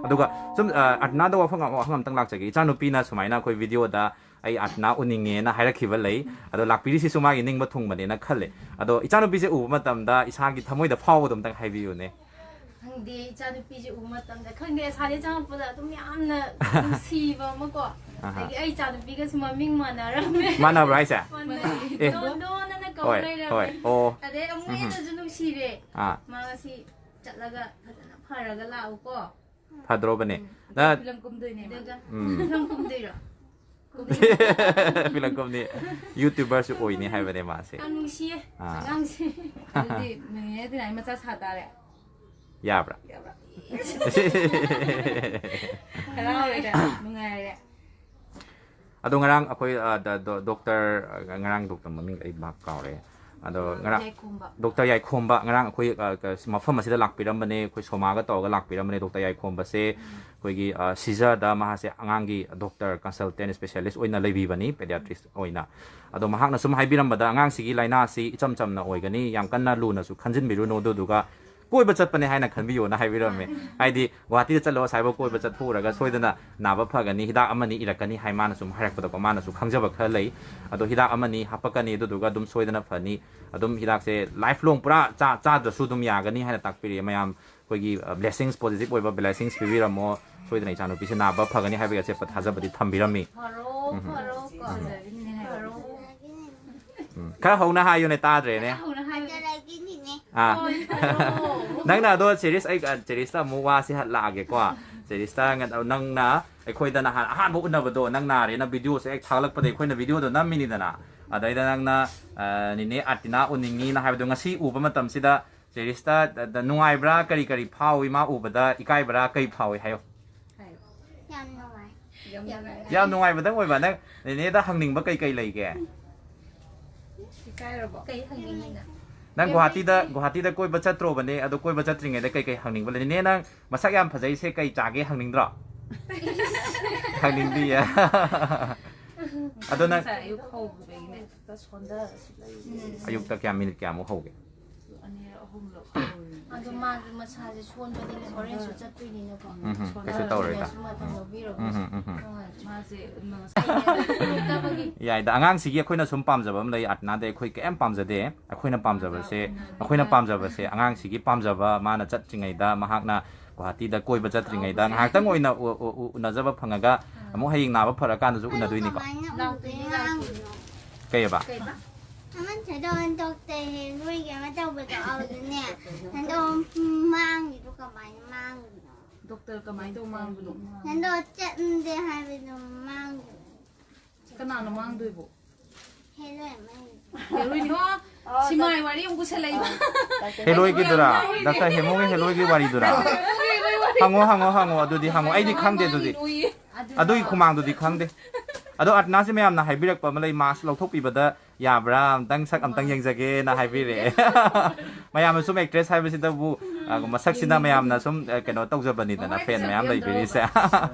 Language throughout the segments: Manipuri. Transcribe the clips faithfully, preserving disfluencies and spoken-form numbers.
ꯑꯗꯨꯒ ꯁꯨꯝ, ꯑ, ꯑꯥꯔꯇꯅꯥꯗ ꯋꯥꯐꯝ, ꯋꯥꯍꯪ ꯑꯝꯇꯪ ꯂꯥꯛꯆꯒꯦ꯫ ꯏꯆꯥꯅꯨꯄꯤꯅ ꯁꯨꯃꯥꯏꯅ ꯑꯩꯈꯣꯏ ꯚꯤꯗꯤꯑꯣꯗ ꯑꯩ ꯑꯥꯔꯇꯅꯥ ꯎꯅꯤꯡꯉꯦꯅ ꯍꯥꯏꯔꯛꯈꯤꯕ ꯂꯩ꯫ ꯑꯗꯣ ꯂꯥꯛꯄꯤꯔꯤꯁꯤꯁꯨ ꯃꯥꯒꯤ ꯅꯤꯡꯕ ꯊꯨꯡꯕꯅꯦꯅ ꯈꯜꯂꯦ꯫ ꯑꯗꯣ ꯏꯆꯥꯅꯨꯄꯤꯁꯦ ꯎꯕ ꯃꯇꯝꯗ ꯏꯁꯥꯒꯤ ꯊꯃꯣꯏꯗ ꯐꯥꯎꯕꯗꯣ ꯑꯝꯇꯪ ꯍꯥꯏꯕꯤꯌꯨꯅꯦ꯫ ꯈꯪꯗꯦ, ꯏꯆꯥꯅꯨꯄꯤꯁꯦ ꯎꯕ ꯃꯇꯝꯗ, ꯈꯪꯗꯦ, ꯑꯁꯥꯗꯩ ꯆꯪꯉꯛꯄꯗ ꯑꯗꯨꯝ ꯌꯥꯝꯅ ꯅꯨꯡꯁꯤꯕ ꯑꯃꯀꯣ꯫ ꯑꯍꯥ꯫ ꯑꯗꯒꯤ ꯑꯩ ꯏꯆꯥꯅꯨꯄꯤꯒꯁꯨ ꯃꯃꯤꯡ ꯃꯥꯟꯅꯔꯝꯃꯦ꯫ ꯃꯥꯟꯅꯕ꯭ꯔꯣ ꯍꯥꯏꯁꯦ? ꯃꯥꯟꯅꯩ꯫ ꯑꯦ꯫ ꯗꯣꯟꯗꯣꯟ ꯑꯅ ꯀꯧ ꯍꯣꯏ, ꯂꯩꯔꯝꯃꯦ꯫ ꯍꯣꯏ꯫ ꯑꯣ꯫ ꯑꯗꯩ ꯑꯃꯨꯛ ꯎꯝ꯫ ꯍꯦꯟꯅꯁꯨ ꯅꯨꯡꯁꯤꯔꯦ꯫ ꯑꯥ꯫ ꯃꯥ ꯉꯁꯤ ꯆꯠꯂꯒ ꯐꯖꯅ ꯐꯔꯒ ꯂꯥꯛꯎꯀꯣ꯫ ꯐꯗ꯭ꯔꯣꯕꯅꯦ꯫ ꯎꯝ꯫ ꯅ- ꯐꯤꯂꯝ ꯀꯨꯝꯗꯣꯏꯅꯦ꯫ ꯑꯗꯨꯒ ꯎꯝ꯫ ꯐꯤꯂꯝ ꯀꯨꯝꯗꯣꯏꯔꯣ? ꯐꯤꯂꯝ ꯀꯨꯝꯅꯤ꯫ YouTuberꯁꯨ ꯑꯣꯏꯅꯤ ꯍꯥꯏꯕꯅꯦ ꯃꯥꯁꯦ꯫ ꯌꯥꯝ ꯅꯨꯡꯁꯤꯌꯦ꯫ ꯑꯥ꯫ ꯑꯉꯥꯡꯁꯦ꯫ ꯑꯗꯨꯗꯤ ꯅꯦꯅꯦ ꯇꯤꯅꯥꯒꯤ ꯃꯆꯥ ꯁꯥ ꯇꯥꯔꯦ꯫ ꯌꯥꯕ꯭ꯔꯥ? ꯌꯥꯕ꯭ꯔꯥ? ꯍꯔꯥꯎꯔꯦꯗ, ꯅꯨꯡꯉꯥꯏꯔꯦ꯫ ꯑꯗꯣ ꯉꯔꯥꯡ ꯑꯩꯈꯣꯏ, ꯑ, ꯗ-, ꯗꯣ-, ꯗꯣꯛꯇꯔ, ꯑ, ꯉꯔꯥꯡ ꯗꯣꯛꯇꯔ ꯃꯃꯤꯡ ꯑꯩ ꯚꯥꯞ ꯀꯥꯎꯔꯦ꯫ ꯑꯗꯣ ꯉꯔꯥꯡ ꯌꯥꯏꯈꯣꯝꯕ꯫ ꯗꯣꯛꯇꯔ ꯌꯥꯏꯈꯣꯝꯕ ꯉꯔꯥꯡ ꯑꯩꯈꯣꯏ, ꯑ, ꯀ-, ꯃꯐꯝ ꯑꯁꯤꯗ ꯂꯥꯛꯄꯤꯔꯝꯕꯅꯦ꯫ ꯑꯩꯈꯣꯏ ꯁꯣꯃꯥꯒ ꯇꯧꯔꯒ ꯂꯥꯛꯄꯤꯔꯝꯕꯅꯦ꯫ ꯗꯣꯛꯇꯔ ꯌꯥꯏꯈꯣꯝꯕꯁꯦ ꯑꯩꯈꯣꯏꯒꯤ, ꯑ, ꯁꯤꯖꯗ ꯃꯍꯥꯛꯁꯦ ꯑꯉꯥꯡꯒꯤ ꯗꯣꯛꯇꯔ, consultant, specialist ꯑꯣꯏꯅ ꯂꯩꯕꯤꯕꯅꯤ, pediatrist ꯑꯣꯏꯅ꯫ ꯑꯗꯣ ꯃꯍꯥꯛꯅ ꯁꯨꯝ ꯍꯥꯏꯕꯤꯔꯝꯕꯗ, ꯑꯉꯥꯡꯁꯤꯒꯤ ꯂꯥꯏꯅꯥꯁꯤ ꯏꯆꯝ ꯆꯝꯅ ꯑꯣꯏꯒꯅꯤ, ꯌꯥꯝ ꯀꯟꯅ ꯂꯨꯅꯁꯨ ꯈꯟꯖꯤꯟꯕꯤꯔꯨꯅꯨ, ꯑꯗꯨꯗꯨꯒ ꯀꯣꯏꯕ ꯆꯠꯄꯅꯦ ꯍꯥꯏꯅ ꯈꯟꯕꯤꯌꯣꯅ ꯍꯥꯏꯕꯤꯔꯝꯃꯦ꯫ ꯍꯥꯏꯗꯤ ꯒꯨꯍꯥꯇꯤꯗ ꯆꯠꯂꯣ, ꯑꯁꯥꯏꯐꯥꯎ ꯀꯣꯏꯕ ꯆꯠꯊꯣꯛꯎꯔꯒ ꯁꯣꯏꯗꯅ ꯅꯥꯕ ꯐꯒꯅꯤ, ꯍꯤꯗꯥꯛ ꯑꯃꯅꯤ ꯏꯔꯛꯀꯅꯤ ꯍꯥꯏ ꯃꯥꯅ ꯁꯨꯝ ꯍꯥꯏꯔꯛꯄꯗꯀꯣ, ꯃꯥꯅꯁꯨ ꯈꯪꯖꯕ ꯈꯔ ꯂꯩ꯫ ꯑꯗꯣ ꯍꯤꯗꯥꯛ ꯑꯃꯅꯤ ꯍꯥꯄꯛꯀꯅꯤ, ꯑꯗꯨꯗꯨꯒ ꯑꯗꯨꯝ ꯁꯣꯏꯗꯅ ꯐꯅꯤ꯫ ꯑꯗꯨꯝ ꯍꯤꯗꯥꯛꯁꯦ life long ꯄꯨꯔꯥ ꯆꯥ-, ꯆꯥꯗ꯭ꯔꯁꯨ ꯑꯗꯨꯝ ꯌꯥꯒꯅꯤ ꯍꯥꯏꯅ ꯇꯥꯛꯄꯤꯔꯛꯑꯦ꯫ ꯃꯌꯥꯝ ꯑꯩꯈꯣꯏꯒꯤ, ꯑ, blessings, positive ꯑꯣꯏꯕ blessings ꯄꯤꯕꯤꯔꯝꯃꯣ꯫ ꯁꯣꯏꯗꯅ ꯏꯆꯥꯅꯨꯄꯤꯁꯦ ꯅꯥꯕ ꯐꯒꯅꯤ ꯍꯥꯏꯕꯒꯤ ꯑꯆꯦꯠꯄ ꯊꯥꯖꯕꯗꯤ ꯊꯝꯕꯤꯔꯝꯃꯤ꯫ ꯐꯔꯣ, ꯎꯝ꯫ ꯐꯔꯣ, ꯀꯣ꯫ ꯐꯔꯣ꯫ ꯎꯝ꯫ ꯈꯔ ꯍꯧꯅ ꯍꯥꯏꯌꯨꯅꯦ, ꯇꯥꯗ꯭ꯔꯦꯅꯦ꯫ ꯍꯧꯅ ꯍꯥꯏꯌꯨꯅꯦ꯫ ꯑꯥ꯫ ꯍꯣꯏ, ꯐꯔꯣ꯫ ꯅꯪꯅ ꯑꯗꯣ ꯆꯦꯔꯤꯁ, ꯑꯩ, ꯑ, ꯆꯦꯔꯤꯁꯇ ꯑꯃꯨꯛ ꯋꯥꯁꯦ ꯍꯜꯂꯛꯑꯒꯦꯀꯣ꯫ ꯆꯦꯔꯤꯁꯇ ꯉ-, ꯅꯪꯅ ꯑꯩꯈꯣꯏꯗ ꯅꯍꯥꯟ ꯑꯍꯥꯟꯕ ꯎꯅꯕꯗꯣ, ꯅꯪ ꯅꯥꯔꯦꯅ ꯚꯤꯗꯤꯑꯣꯁꯦ ꯍꯦꯛ ꯊꯥꯒꯠꯂꯛꯄꯗꯒꯤ ꯑꯩꯈꯣꯏꯅ ꯚꯤꯗꯤꯑꯣꯗꯣ ꯅꯝꯃꯤꯅꯤꯗꯅ꯫ ꯑꯗꯩꯗ ꯅꯪꯅ, ꯑ, "ꯅꯦꯅꯦ ꯑꯥꯔꯇꯤꯅꯥ ꯎꯅꯤꯡꯉꯤꯅ" ꯍꯥꯏꯕꯗꯣ ꯉꯁꯤ ꯎꯕ ꯃꯇꯝꯁꯤꯗ ꯆꯦꯔꯤꯁꯇ ꯗ-, ꯗ-, ꯅꯨꯡꯉꯥꯏꯕ꯭ꯔꯥ? ꯀꯔꯤ ꯀꯔꯤ ꯐꯥꯎꯏ? ꯃꯥ ꯎꯕꯗ ꯏꯀꯥꯏꯕ꯭ꯔꯥ? ꯀꯔꯤ ꯐꯥꯎꯏ? ꯍꯥꯏꯌꯣ꯫ ꯍꯥꯏꯌꯣ꯫ ꯌꯥꯝ ꯅꯨꯡꯉꯥꯏ꯫ ꯌꯥꯝ ꯌꯥꯝ ꯅꯨꯡꯉꯥꯏ꯫ ꯌꯥꯝ ꯅꯨꯡꯉꯥꯏꯕꯗꯪ ꯑꯣꯏꯕ꯫ ꯅꯪ ꯅꯦꯅꯦꯗ ꯍꯪꯅꯤꯡꯕ ꯀꯩ ꯀꯩ ꯂꯩꯒꯦ? ꯏꯀꯥꯏꯔꯕꯣ? ꯀꯩ ꯍꯪꯅꯤꯡꯉꯤꯅꯣ? ꯅꯪ ꯀꯩꯝ ꯒꯨꯍꯥꯇꯤꯗ, ꯂꯩꯇꯦ꯫ ꯒꯨꯍꯥꯇꯤꯗ ꯀꯣꯏꯕ ꯆꯠꯇ꯭ꯔꯣꯕꯅꯦ? ꯑꯗꯣ ꯀꯣꯏꯕ ꯆꯠꯇ꯭ꯔꯤꯉꯩꯗ ꯀꯩ ꯀꯩ ꯍꯪꯅꯤꯡꯕ ꯂꯩ? ꯅꯦꯅꯦ, ꯅꯪ ꯃꯁꯛ ꯌꯥꯝ ꯐꯖꯩꯁꯦ ꯀꯩ ꯆꯥꯒꯦ ꯍꯪꯅꯤꯡꯗ꯭ꯔꯣ? ꯍꯪꯅꯤꯡꯗꯤꯌꯦ꯫ ꯑꯗꯣ ꯅꯪ ꯉꯁꯥꯏ ꯑꯌꯨꯛ ꯍꯧꯕꯗꯒꯤꯅꯦ ꯈꯤꯇ ꯁꯣꯟꯊꯔ ꯁꯤ ꯂꯩꯔꯤꯅꯦ꯫ ꯎꯝ꯫ ꯑꯌꯨꯛꯇ ꯀꯌꯥ, ꯃꯤꯅꯤꯠ ꯀꯌꯥꯃꯨꯛ ꯍꯧꯒꯦ? ꯑꯅꯤꯔꯛ ꯑꯗꯣ ꯃꯥꯁꯨ ꯃꯁꯥꯁꯦ ꯁꯣꯟꯕꯅꯤꯅ ꯍꯣꯔꯦꯟꯁꯨ ꯆꯠꯇꯣꯏꯅꯤꯅꯀꯣ꯫ ꯎꯝ, ꯀꯩꯁꯨ ꯇꯧꯔꯣꯏꯗ꯫ ꯎꯝ, ꯎꯝ, ꯎꯝ꯫ ꯃꯥꯁꯦ ꯅꯨꯡꯉꯥꯏꯇꯕꯒꯤ꯫ ꯌꯥꯏꯗ, ꯑꯉꯥꯡꯁꯤꯒꯤ ꯑꯩꯈꯣꯏꯅ ꯁꯨꯝ ꯄꯥꯝꯖꯕ ꯑꯃ ꯂꯩ, ꯑꯥꯔꯇꯅꯥꯗ ꯑꯩꯈꯣꯏ ꯀꯩꯝ ꯄꯥꯝꯖꯗꯦ꯫ ꯑꯩꯈꯣꯏꯅ ꯄꯥꯝꯖꯕꯁꯦ, ꯑꯩꯈꯣꯏꯅ ꯄꯥꯝꯖꯕꯁꯦ ꯑꯉꯥꯡꯁꯤꯒꯤ ꯄꯥꯝꯖꯕ, ꯃꯥꯅ ꯆꯠꯇ꯭ꯔꯤꯉꯩꯗ, ꯃꯍꯥꯛꯅ ꯒꯨꯍꯥꯇꯤꯗ ꯀꯣꯏꯕ ꯆꯠꯇ꯭ꯔꯤꯉꯩꯗ ꯉꯥꯏꯍꯥꯛꯇꯪ ꯑꯣꯏꯅ ꯎ- ꯎ- ꯎ- ꯎꯅꯖꯕ ꯐꯪꯉꯒ ꯑꯃꯨꯛ ꯍꯌꯦꯡ ꯅꯥꯕ ꯐꯔꯀꯥꯟꯗꯁꯨ ꯎꯅꯗꯣꯏꯅꯤꯀꯣ꯫ ꯀꯃꯥꯏꯅ ꯎꯗꯣꯏꯅꯣ? ꯀꯩꯑꯕ? ꯑꯃ ꯊꯣꯏꯗꯣꯛ ꯍꯦꯟꯗꯣꯛꯇꯦ, ꯍꯦꯂꯣꯏꯒꯤ ꯑꯃ ꯇꯧꯕꯗꯣ ꯑꯗꯨꯅꯦ꯫ ꯍꯟꯗꯣꯛ ꯃꯥꯡꯉꯤꯗꯣ ꯀꯃꯥꯏꯅ ꯃꯥꯡꯉꯤꯅꯣ? ꯗꯣꯛꯇꯔ ꯀꯃꯥꯏꯅ ꯇꯧ ꯃꯥꯡꯕꯅꯣ? ꯍꯟꯗꯣꯛ ꯆꯠꯅꯤꯡꯗꯦ ꯍꯥꯏꯕꯗꯣ ꯃꯥꯡꯉꯤꯅꯣ? ꯀꯅꯥꯅ ꯃꯥꯡꯗꯣꯏꯕꯣ? ꯍꯦꯂꯣꯏ ꯑꯃ ꯂꯩ꯫ ꯍꯦꯔꯣꯏꯟ, ꯑꯣ, ꯁꯤꯃꯥꯏ ꯋꯥꯔꯤ ꯑꯃꯨꯛ ꯄꯨꯁꯜꯂꯛꯏꯕ꯫ ꯍꯦꯂꯣꯏꯒꯤꯗꯨꯔꯥ? ꯗꯥꯛꯇꯔ ꯍꯦꯃꯣꯒꯤ ꯍꯦꯂꯣꯏꯒꯤ ꯋꯥꯔꯤꯗꯨꯔꯥ? ꯍꯪꯉꯣ, ꯍꯪꯉꯣ, ꯍꯪꯉꯣ꯫ ꯑꯗꯨꯗꯤ ꯍꯪꯉꯣ꯫ ꯑꯩꯗꯤ ꯈꯪꯗꯦ ꯑꯗꯨꯗꯤ꯫ ꯑꯗꯨꯒꯤ ꯈꯨꯃꯥꯡꯗꯨꯗꯤ ꯈꯪꯗꯦ꯫ ꯑꯗꯣ ꯑꯥꯔꯇꯅꯥꯁꯦ ꯃꯌꯥꯝꯅ ꯍꯥꯏꯕꯤꯔꯛꯄ ꯑꯃ ꯂꯩ, ꯃꯥꯁ ꯂꯧꯊꯣꯛꯄꯤꯕꯗ ꯌꯥꯕ꯭ꯔꯥ? ꯑꯝꯇꯪ ꯁꯛ ꯑꯝꯇꯪ ꯌꯦꯡꯖꯒꯦꯅ ꯍꯥꯏꯕꯤꯔꯛꯑꯦ꯫ ꯃꯌꯥꯝꯅ ꯁꯨꯝ ꯑꯦꯛꯇ꯭ꯔꯦꯁ ꯍꯥꯏꯕꯁꯤꯗꯕꯨ, ꯑ, ꯃꯁꯛꯁꯤꯅ ꯃꯌꯥꯝꯅ ꯁꯨꯝ, ꯑ, ꯀꯩꯅꯣ ꯇꯧꯖꯕꯅꯤꯗꯅ, ꯐꯦꯟ ꯃꯌꯥꯝ ꯂꯩꯕꯤꯔꯤꯁꯦ꯫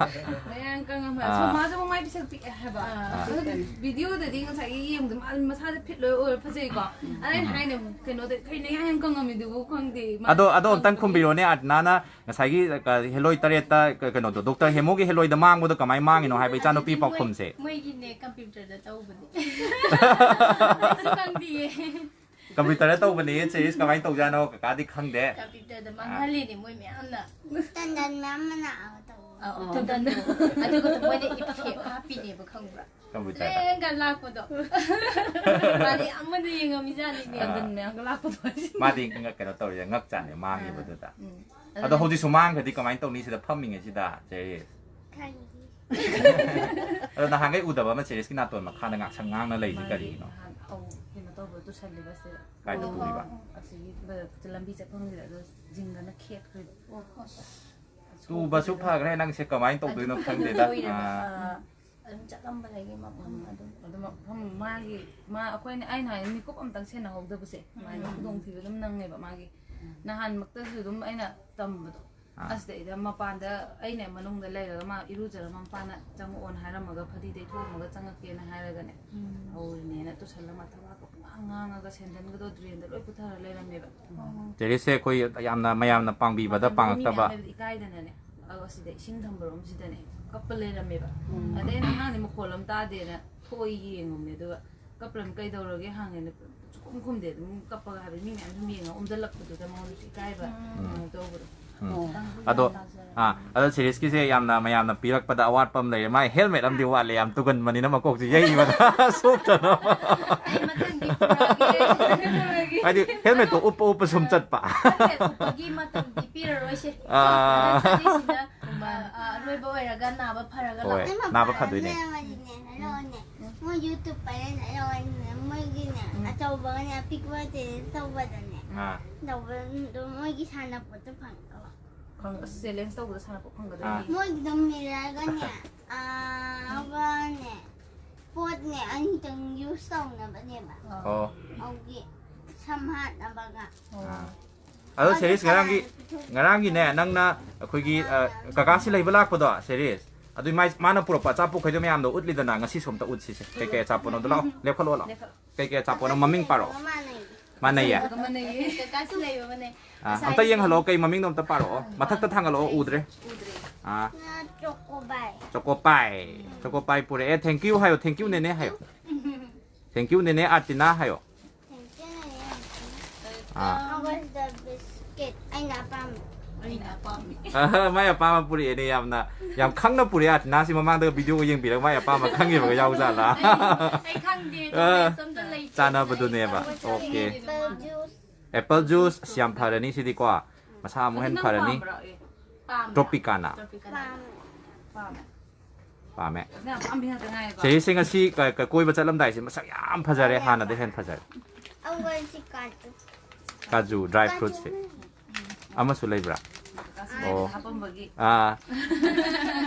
ꯃꯌꯥꯡ ꯀꯪꯉꯝꯕ꯫ ꯑꯥ꯫ ꯁꯣꯃꯥꯁꯨ ꯃꯃꯥꯏ ꯄꯤꯁꯛ ꯄꯤꯛꯑꯦ ꯍꯥꯏꯕ꯫ ꯑꯗꯨ ꯚꯤꯗꯤꯑꯣꯗꯗꯤ ꯉꯁꯥꯏꯒꯤ ꯌꯦꯡꯕꯗ ꯃꯥ ꯃꯁꯥꯗ ꯐꯤꯠ ꯂꯣꯏ ꯑꯣꯏꯔ ꯐꯖꯩꯀꯣ꯫ ꯑꯗ ꯑꯩꯅ ꯍꯥꯏꯅꯦ, ꯀꯩꯅꯣꯗ, "ꯀꯩꯅꯣ ꯌꯥꯝ ꯀꯪꯉꯝꯃꯤꯗꯨꯕꯨ?" ꯈꯪꯗꯦ꯫ ꯃꯥ ꯑꯗꯣ, ꯑꯗꯣ ꯑꯝꯇꯪ ꯀꯪꯕꯒꯤ ꯈꯨꯝꯕꯤꯔꯣꯅꯦ, ꯑꯥꯔꯇꯅꯥꯅ ꯉꯁꯥꯏꯒꯤ, ꯑ, ꯍꯦꯂꯣꯏ ꯇꯔꯦꯠꯇ ꯀ-, ꯀꯩꯅꯣꯗꯣ, ꯗꯣꯛꯇꯔ ꯍꯦꯃꯣꯒꯤ ꯍꯦꯂꯣꯏꯗ ꯃꯥꯡꯕꯗꯣ ꯀꯃꯥꯏꯅ ꯃꯥꯡꯉꯤꯅꯣ ꯍꯥꯏꯕ ꯏꯆꯥꯅꯨꯄꯤ ꯑꯗꯨꯗꯤ ꯃꯣꯏ-, ꯄꯥꯎꯈꯨꯝꯁꯦ꯫ ꯃꯣꯏꯒꯤꯅꯦ ꯀꯝꯄ꯭ꯌꯨꯇꯔꯗ ꯇꯧꯕꯅꯦ꯫ ꯑꯩꯁꯨ ꯈꯪꯗꯤꯌꯦ꯫ ꯀꯝꯄ꯭ꯌꯨꯇꯔꯗ ꯇꯧꯕꯅꯦ, ꯆꯦꯔꯤꯁ, ꯀꯃꯥꯏꯅ ꯇꯧꯖꯥꯠꯅꯣ ꯀꯀꯥꯗꯤ ꯈꯪꯗꯦ꯫ ꯀꯝꯄ꯭ꯌꯨꯇꯔꯗ ꯃꯥꯡꯍꯜꯂꯤꯅꯦ ꯃꯣꯏ ꯃꯌꯥꯝꯅ꯫ ꯇꯟꯗꯟ ꯃꯌꯥꯝ ꯃꯅꯥꯛꯑꯒ ꯇꯧꯕ꯫ ꯑ, ꯑ, ꯇꯟꯗꯟꯗꯣ꯫ ꯑꯗꯨꯒ ꯃꯣꯏꯅ ꯏꯐꯦꯛ ꯍꯥꯞꯄꯤꯅꯦꯕ, ꯈꯪꯕ꯭ꯔꯥ? ꯀꯝꯄ꯭ꯌꯨꯇꯔꯗ꯫ ꯂꯦꯡꯒ ꯂꯥꯛꯄꯗꯣ꯫ ꯃꯥꯗꯤ ꯑꯃꯗ ꯌꯦꯡꯉꯝꯃꯤꯖꯥꯠꯅꯤꯅꯦ꯫ ꯑꯥ꯫ ꯇꯟꯗꯟ ꯃꯌꯥꯝꯒ ꯂꯥꯛꯄꯗꯣ꯫ ꯃꯥꯗꯤ ꯉ-, ꯀꯩꯅꯣ ꯇꯧꯔꯤꯁꯦ, ꯉꯛ ꯆꯥꯅꯦ ꯃꯥꯡꯉꯤꯕꯗꯨꯗ꯫ ꯎꯝ꯫ ꯑꯗꯣ ꯍꯧꯖꯤꯛꯁꯨ ꯃꯥꯡꯈ꯭ꯔꯗꯤ ꯀꯃꯥꯏꯅ ꯇꯧꯅꯤ ꯁꯤꯗ ꯐꯝꯃꯤꯉꯩꯁꯤꯗ, ꯆꯦꯔꯤꯁ? ꯈꯪꯗꯦ꯫ ꯑꯗꯣ ꯅꯍꯥꯟꯈꯩ ꯎꯗꯕ ꯑꯃ ꯆꯦꯔꯤꯁꯀꯤ ꯅꯥꯇꯣꯟ ꯃꯈꯥꯗ ꯉꯥꯛꯁꯪ ꯉꯥꯡꯅ ꯂꯩꯁꯤ ꯀꯔꯤꯒꯤꯅꯣ? ꯅꯍꯥꯟ, ꯑꯧ, ꯀꯩꯅꯣ ꯇꯧꯕ, ꯇꯨꯁꯜꯂꯤꯕ ꯁꯤꯗ꯫ ꯀꯥꯏꯗ ꯇꯨꯔꯤꯕ? ꯑꯁꯤꯒꯤ ꯂꯝꯕꯤ ꯆꯠꯐꯝꯒꯤꯗ, ꯑꯗꯣ ꯖꯤꯡꯒꯅ ꯈꯦꯠꯈ꯭ꯔꯤꯕ꯫ ꯇꯨꯕꯁꯨ ꯐꯈ꯭ꯔꯦ, ꯅꯪꯁꯦ ꯀꯃꯥꯏꯅ ꯇꯧꯗꯣꯏꯅꯣ ꯈꯪꯗꯦꯗ꯫ ꯑꯥ꯫ ꯑꯗꯨꯝ ꯆꯠꯂꯝꯕ ꯂꯩꯒꯤ ꯃꯐꯝ ꯑꯗꯨꯝ꯫ ꯑꯗꯨ ꯃꯐꯝ ꯃꯥꯒꯤ, ꯃꯥ, ꯑꯩꯈꯣꯏꯅ, ꯑꯩꯅ ꯍꯥꯏ, ꯃꯤꯀꯨꯞ ꯑꯝꯇꯪ ꯁꯦꯟꯅꯍꯧꯗꯕꯁꯦ, ꯃꯥꯒꯤ ꯈꯨꯗꯣꯡꯊꯤꯕ ꯑꯗꯨꯝ ꯅꯪꯉꯦꯕ ꯃꯥꯒꯤ꯫ ꯅꯍꯥꯟꯃꯛꯇꯁꯨ ꯑꯗꯨꯝ ꯑꯩꯅ ꯇꯝꯕꯗꯣ꯫ ꯑꯥ꯫ ꯑꯁꯤꯗꯩꯗ ꯃꯄꯥꯟꯗ ꯑꯩꯅ ꯃꯅꯨꯡꯗ ꯂꯩꯔꯒ ꯃꯥ ꯏꯔꯨꯖꯔ ꯃꯄꯥꯅ ꯆꯪꯉꯛꯑꯣꯅ ꯍꯥꯏꯔꯝꯃꯒ ꯐꯗꯤ ꯇꯩꯊꯣꯛꯑꯝꯃꯒ ꯆꯪꯉꯛꯀꯦꯅ ꯍꯥꯏꯔꯒꯅꯦ꯫ ꯍꯧꯔꯤꯅꯦꯅ ꯇꯨꯁꯜꯂ ꯃꯥ ꯊꯕꯥꯛꯀ ꯄꯨꯡꯍꯥꯡ ꯉꯥꯡꯉꯒ ꯁꯦꯟꯗꯟꯒꯗꯣ ꯗ꯭ꯔꯦꯟꯗ ꯂꯣꯏ ꯄꯨꯊꯔ ꯂꯩꯔꯝꯃꯦꯕ꯫ ꯆꯦꯔꯤꯁꯁꯦ ꯑꯩꯈꯣꯏ ꯌꯥꯝꯅ ꯃꯌꯥꯝꯅ ꯄꯥꯡꯕꯤꯕꯗ ꯃꯇꯝꯗꯨꯗ ꯃꯤ ꯄꯥꯡꯉꯛꯇꯕ꯫ ꯃꯌꯥꯝꯅ ꯏꯀꯥꯏꯗꯅꯅꯦ, ꯑ, ꯑꯁꯤꯗ ꯏꯁꯤꯡ ꯊꯝꯕꯔꯣꯝꯁꯤꯗꯅꯦ ꯀꯞꯄ ꯂꯩꯔꯝꯃꯦꯕ꯫ ꯑꯗꯩ ꯑꯩꯅ ꯑꯉꯥꯡꯗꯤ ꯃꯈꯣꯜ ꯑꯃ ꯇꯥꯗꯦꯅ ꯊꯣꯛꯑ ꯌꯦꯡꯉꯨꯕꯅꯦ, ꯑꯗꯨꯒ ꯀꯞꯄ꯭ꯔꯝ ꯀꯩꯗꯧꯔꯒꯦ ꯍꯪꯉꯦꯅ ꯁꯨꯈꯨꯝ ꯈꯨꯝꯗꯦ, ꯑꯗꯨꯝ ꯀꯞꯄꯒ ꯍꯥꯏꯕꯗꯤ ꯃꯤ ꯃꯌꯥꯝ ꯁꯨꯝ ꯌꯦꯡꯉ ꯑꯣꯝꯗꯜꯂꯛꯄꯗꯨꯗ ꯃꯉꯣꯟꯗꯁꯨ ꯏꯀꯥꯏꯕ ꯀꯩꯅꯣ ꯇꯧꯕꯗꯣ꯫ ꯑꯗꯣ ꯑꯥ ꯑꯗꯣ ꯁꯦꯔꯤꯁꯀꯤꯁꯦ ꯌꯥꯝꯅ ꯃꯌꯥꯝꯅ ꯄꯤꯔꯛꯄꯗ ꯑꯋꯥꯠꯄ ꯑꯃ ꯂꯩꯔꯦ, ꯃꯥꯏ ꯍꯦꯜꯃꯦꯠ ꯑꯃꯗꯤ ꯋꯥꯠꯂꯦ, ꯌꯥꯝ ꯇꯨꯒꯟꯕꯅꯤꯅ ꯃꯀꯣꯛꯁꯦ ꯌꯩꯕꯗ ꯁꯣꯛꯇꯅꯕ꯫ ꯑꯩ ꯃꯊꯪꯗꯤ ꯄꯨꯔꯛꯑꯒꯦ꯫ ꯍꯥꯏꯗꯤ ꯍꯦꯜꯃꯦꯠꯇꯣ ꯎꯞꯄ ꯎꯞꯄ ꯁꯨꯝ ꯆꯠꯄ꯫ ꯍꯦꯜꯃꯦꯠ ꯎꯞꯄꯒꯤ ꯃꯇꯝꯗꯤ ꯄꯤꯔꯔꯣꯏꯁꯦ꯫ ꯑꯥ. ꯆꯍꯤꯁꯤꯅ, ꯑ, ꯑ, ꯑꯔꯣꯏꯕ ꯑꯣꯏꯔꯒ ꯅꯥꯕ ꯐꯔꯒ ꯍꯣꯏ, ꯂꯥꯛꯑꯣ꯫ ꯅꯥꯕ ꯐꯗꯣꯏꯅꯦ꯫ ꯃꯣꯏꯒꯤꯅꯦ, ꯍꯜꯂꯣꯅꯦ꯫ ꯃꯣꯏ ꯌꯨꯇ꯭ꯌꯨꯕ ꯄꯥꯏꯔꯦꯅ ꯍꯜꯂꯣꯅꯦ꯫ ꯃꯣꯏꯒꯤꯅꯦ, ꯑꯆꯧꯕꯒꯅꯦ ꯑꯄꯤꯛꯄ ꯇꯦꯂꯦꯟ ꯇꯧꯕꯗꯅꯦ꯫ ꯑꯥ. ꯇꯧꯕꯗꯣ ꯃꯣꯏꯒꯤ ꯁꯥꯟꯅꯄꯣꯠꯇꯣ ꯐꯪꯉꯛꯑꯣ꯫ ꯈꯪ- ꯑꯁ, ꯆꯦꯂꯦꯟꯖ ꯇꯧꯕꯗ ꯁꯥꯟꯅꯄꯣꯠ ꯑꯥ. ꯐꯪꯒꯗꯣꯏꯅꯤ꯫ ꯃꯣꯏꯒꯤꯗꯣ ꯃꯤꯔꯔꯒꯅꯦ, ꯑꯥꯒꯅꯦ, ꯄꯣꯠꯅꯦ ꯑꯅꯤꯇꯪ ꯌꯨꯁ ꯇꯧꯅꯕꯅꯦꯕ꯫ ꯑꯣ. ꯑꯗꯨꯒꯤ ꯁꯝ ꯍꯥꯠꯅꯕꯒ꯫ ꯑꯥ. ꯑꯗꯣ ꯁꯦꯔꯤꯁ, ꯉꯔꯥꯡꯒꯤ ꯉꯔꯥꯡꯒꯤꯅꯦ, ꯅꯪꯅ ꯑꯩꯈꯣꯏꯒꯤ ꯑ, ꯀꯀꯥꯁꯤ ꯂꯩꯕ ꯂꯥꯛꯄꯗꯣ, ꯁꯦꯔꯤꯁ, ꯑꯗꯨꯏ ꯃꯥꯏ ꯃꯥꯅ ꯄꯨꯔꯛꯄ ꯑꯆꯥꯄꯣꯠꯈꯩꯗꯣ ꯃꯌꯥꯝꯗꯣ ꯎꯠꯂꯤꯗꯅ, ꯉꯁꯤ ꯁꯣꯝꯇ ꯎꯠꯁꯤꯁꯦ꯫ ꯀꯩꯀꯩ ꯑꯆꯥꯄꯣꯠꯅꯣꯗꯣ? ꯂꯥꯛꯑꯣ, ꯂꯦꯞꯈꯠꯂꯣ, ꯂꯥꯛꯑꯣ꯫ ꯀꯩꯀꯩ ꯑꯆꯥꯄꯣꯠꯅꯣ? ꯃꯃꯤꯡ ꯄꯥꯔꯛꯑꯣ꯫ ꯃꯥꯟꯅꯩ꯫ ꯃꯥꯟꯅꯩꯌꯦ꯫ ꯃꯥꯟꯅꯩꯌꯦ꯫ ꯀꯀꯥꯁꯨ ꯂꯩꯕ ꯃꯥꯟꯅꯩ꯫ ꯑꯥ, ꯑꯝꯇ ꯌꯦꯡꯍꯜꯂꯣ, ꯀꯩ ꯃꯃꯤꯡꯅꯣ ꯑꯝꯇ ꯄꯥꯔꯛꯑꯣ꯫ ꯃꯊꯛꯇ ꯊꯥꯡꯒꯠꯂꯛꯑꯣ, ꯎꯗ꯭ꯔꯦ꯫ ꯎꯗ꯭ꯔꯦ꯫ ꯑꯥ, ꯅ ꯆꯣꯀꯣꯕꯥꯏ꯫ ꯆꯣꯀꯣꯄꯥꯏ꯫ ꯆꯣꯀꯣꯄꯥꯏ ꯄꯨꯔꯛꯑꯦ꯫ Thank you ꯍꯥꯏꯌꯣ, thank you ꯅꯦꯅꯦ ꯍꯥꯏꯌꯣ꯫ Thank you ꯅꯦꯅꯦ ꯑꯥꯔꯇꯤꯅꯥ ꯍꯥꯏꯌꯣ꯫ Thank you ꯅꯦꯅꯦ꯫ ꯑꯥ. How was the biscuit? ꯑꯩꯅ ꯑꯄꯥꯝꯕ꯫ ꯑꯩꯅ ꯑꯄꯥꯝꯃꯤ꯫ ꯑꯍ, ꯃꯥꯏ ꯑꯄꯥꯝꯕ ꯄꯨꯔꯛꯑꯦꯅꯦ, ꯌꯥꯝꯅ ꯌꯥꯝ ꯈꯪꯅ ꯄꯨꯔꯛꯑꯦ꯫ ꯑꯥꯔꯇꯤꯅꯥꯁꯤ ꯃꯃꯥꯡꯗꯒ ꯚꯤꯗꯤꯑꯣꯒ ꯌꯦꯡꯕꯤꯔꯒ ꯃꯥꯏ ꯑꯄꯥꯝꯕ ꯈꯪꯉꯤꯕꯒ ꯌꯥꯎꯖꯥꯠꯂꯥ? ꯑꯩ ꯈꯪꯗꯦ, ꯑꯥ. ꯑꯝꯇ ꯂꯩꯇꯦ꯫ ꯆꯥꯅꯕꯗꯨꯅꯦꯕ꯫ ꯑꯩ okay. Apple juice꯫ Apple juice, ꯑꯁ, ꯌꯥꯝ ꯐꯔꯅꯤ ꯁꯤꯗꯤꯀꯣ꯫ ꯃꯁꯥ ꯑꯃꯨꯛ ꯍꯦꯟꯅ ꯅꯪ ꯐꯔꯅꯤ꯫ ꯄꯥꯝꯕ꯭ꯔꯣ? ꯑꯦ, ꯄꯥꯝꯃꯦ꯫ Tropicana꯫ Tropicana꯫ ꯄꯥꯝꯃꯦ꯫ ꯄꯥꯝꯃꯦ꯫ ꯄꯥꯝꯃꯦ꯫ ꯅꯪ ꯑꯄꯥꯝꯕꯤ ꯉꯥꯛꯇ ꯉꯥꯏꯔꯦꯀꯣ꯫ ꯆꯦꯔꯤꯁꯦ ꯉꯁꯤ ꯀ-, ꯀ-, ꯀꯣꯏꯕ ꯆꯠꯂꯝꯗꯥꯏꯁꯦ ꯃꯁꯛ ꯌꯥꯝ ꯐꯖꯔꯦ, ꯍꯥꯟꯅꯗꯩ ꯍꯦꯟꯅ ꯐꯖꯔꯦ꯫ ꯑꯧ, ꯁꯤ ꯀꯥꯖꯨ꯫ ꯀꯥꯖꯨ, dry fruitsꯁꯦ꯫ ꯑꯃꯁꯨ ꯂꯩꯕ꯭ꯔꯥ? ꯀꯥꯁꯤ ꯑꯣ. ꯍꯥꯄꯝꯕꯒꯤ꯫ ꯑꯥ.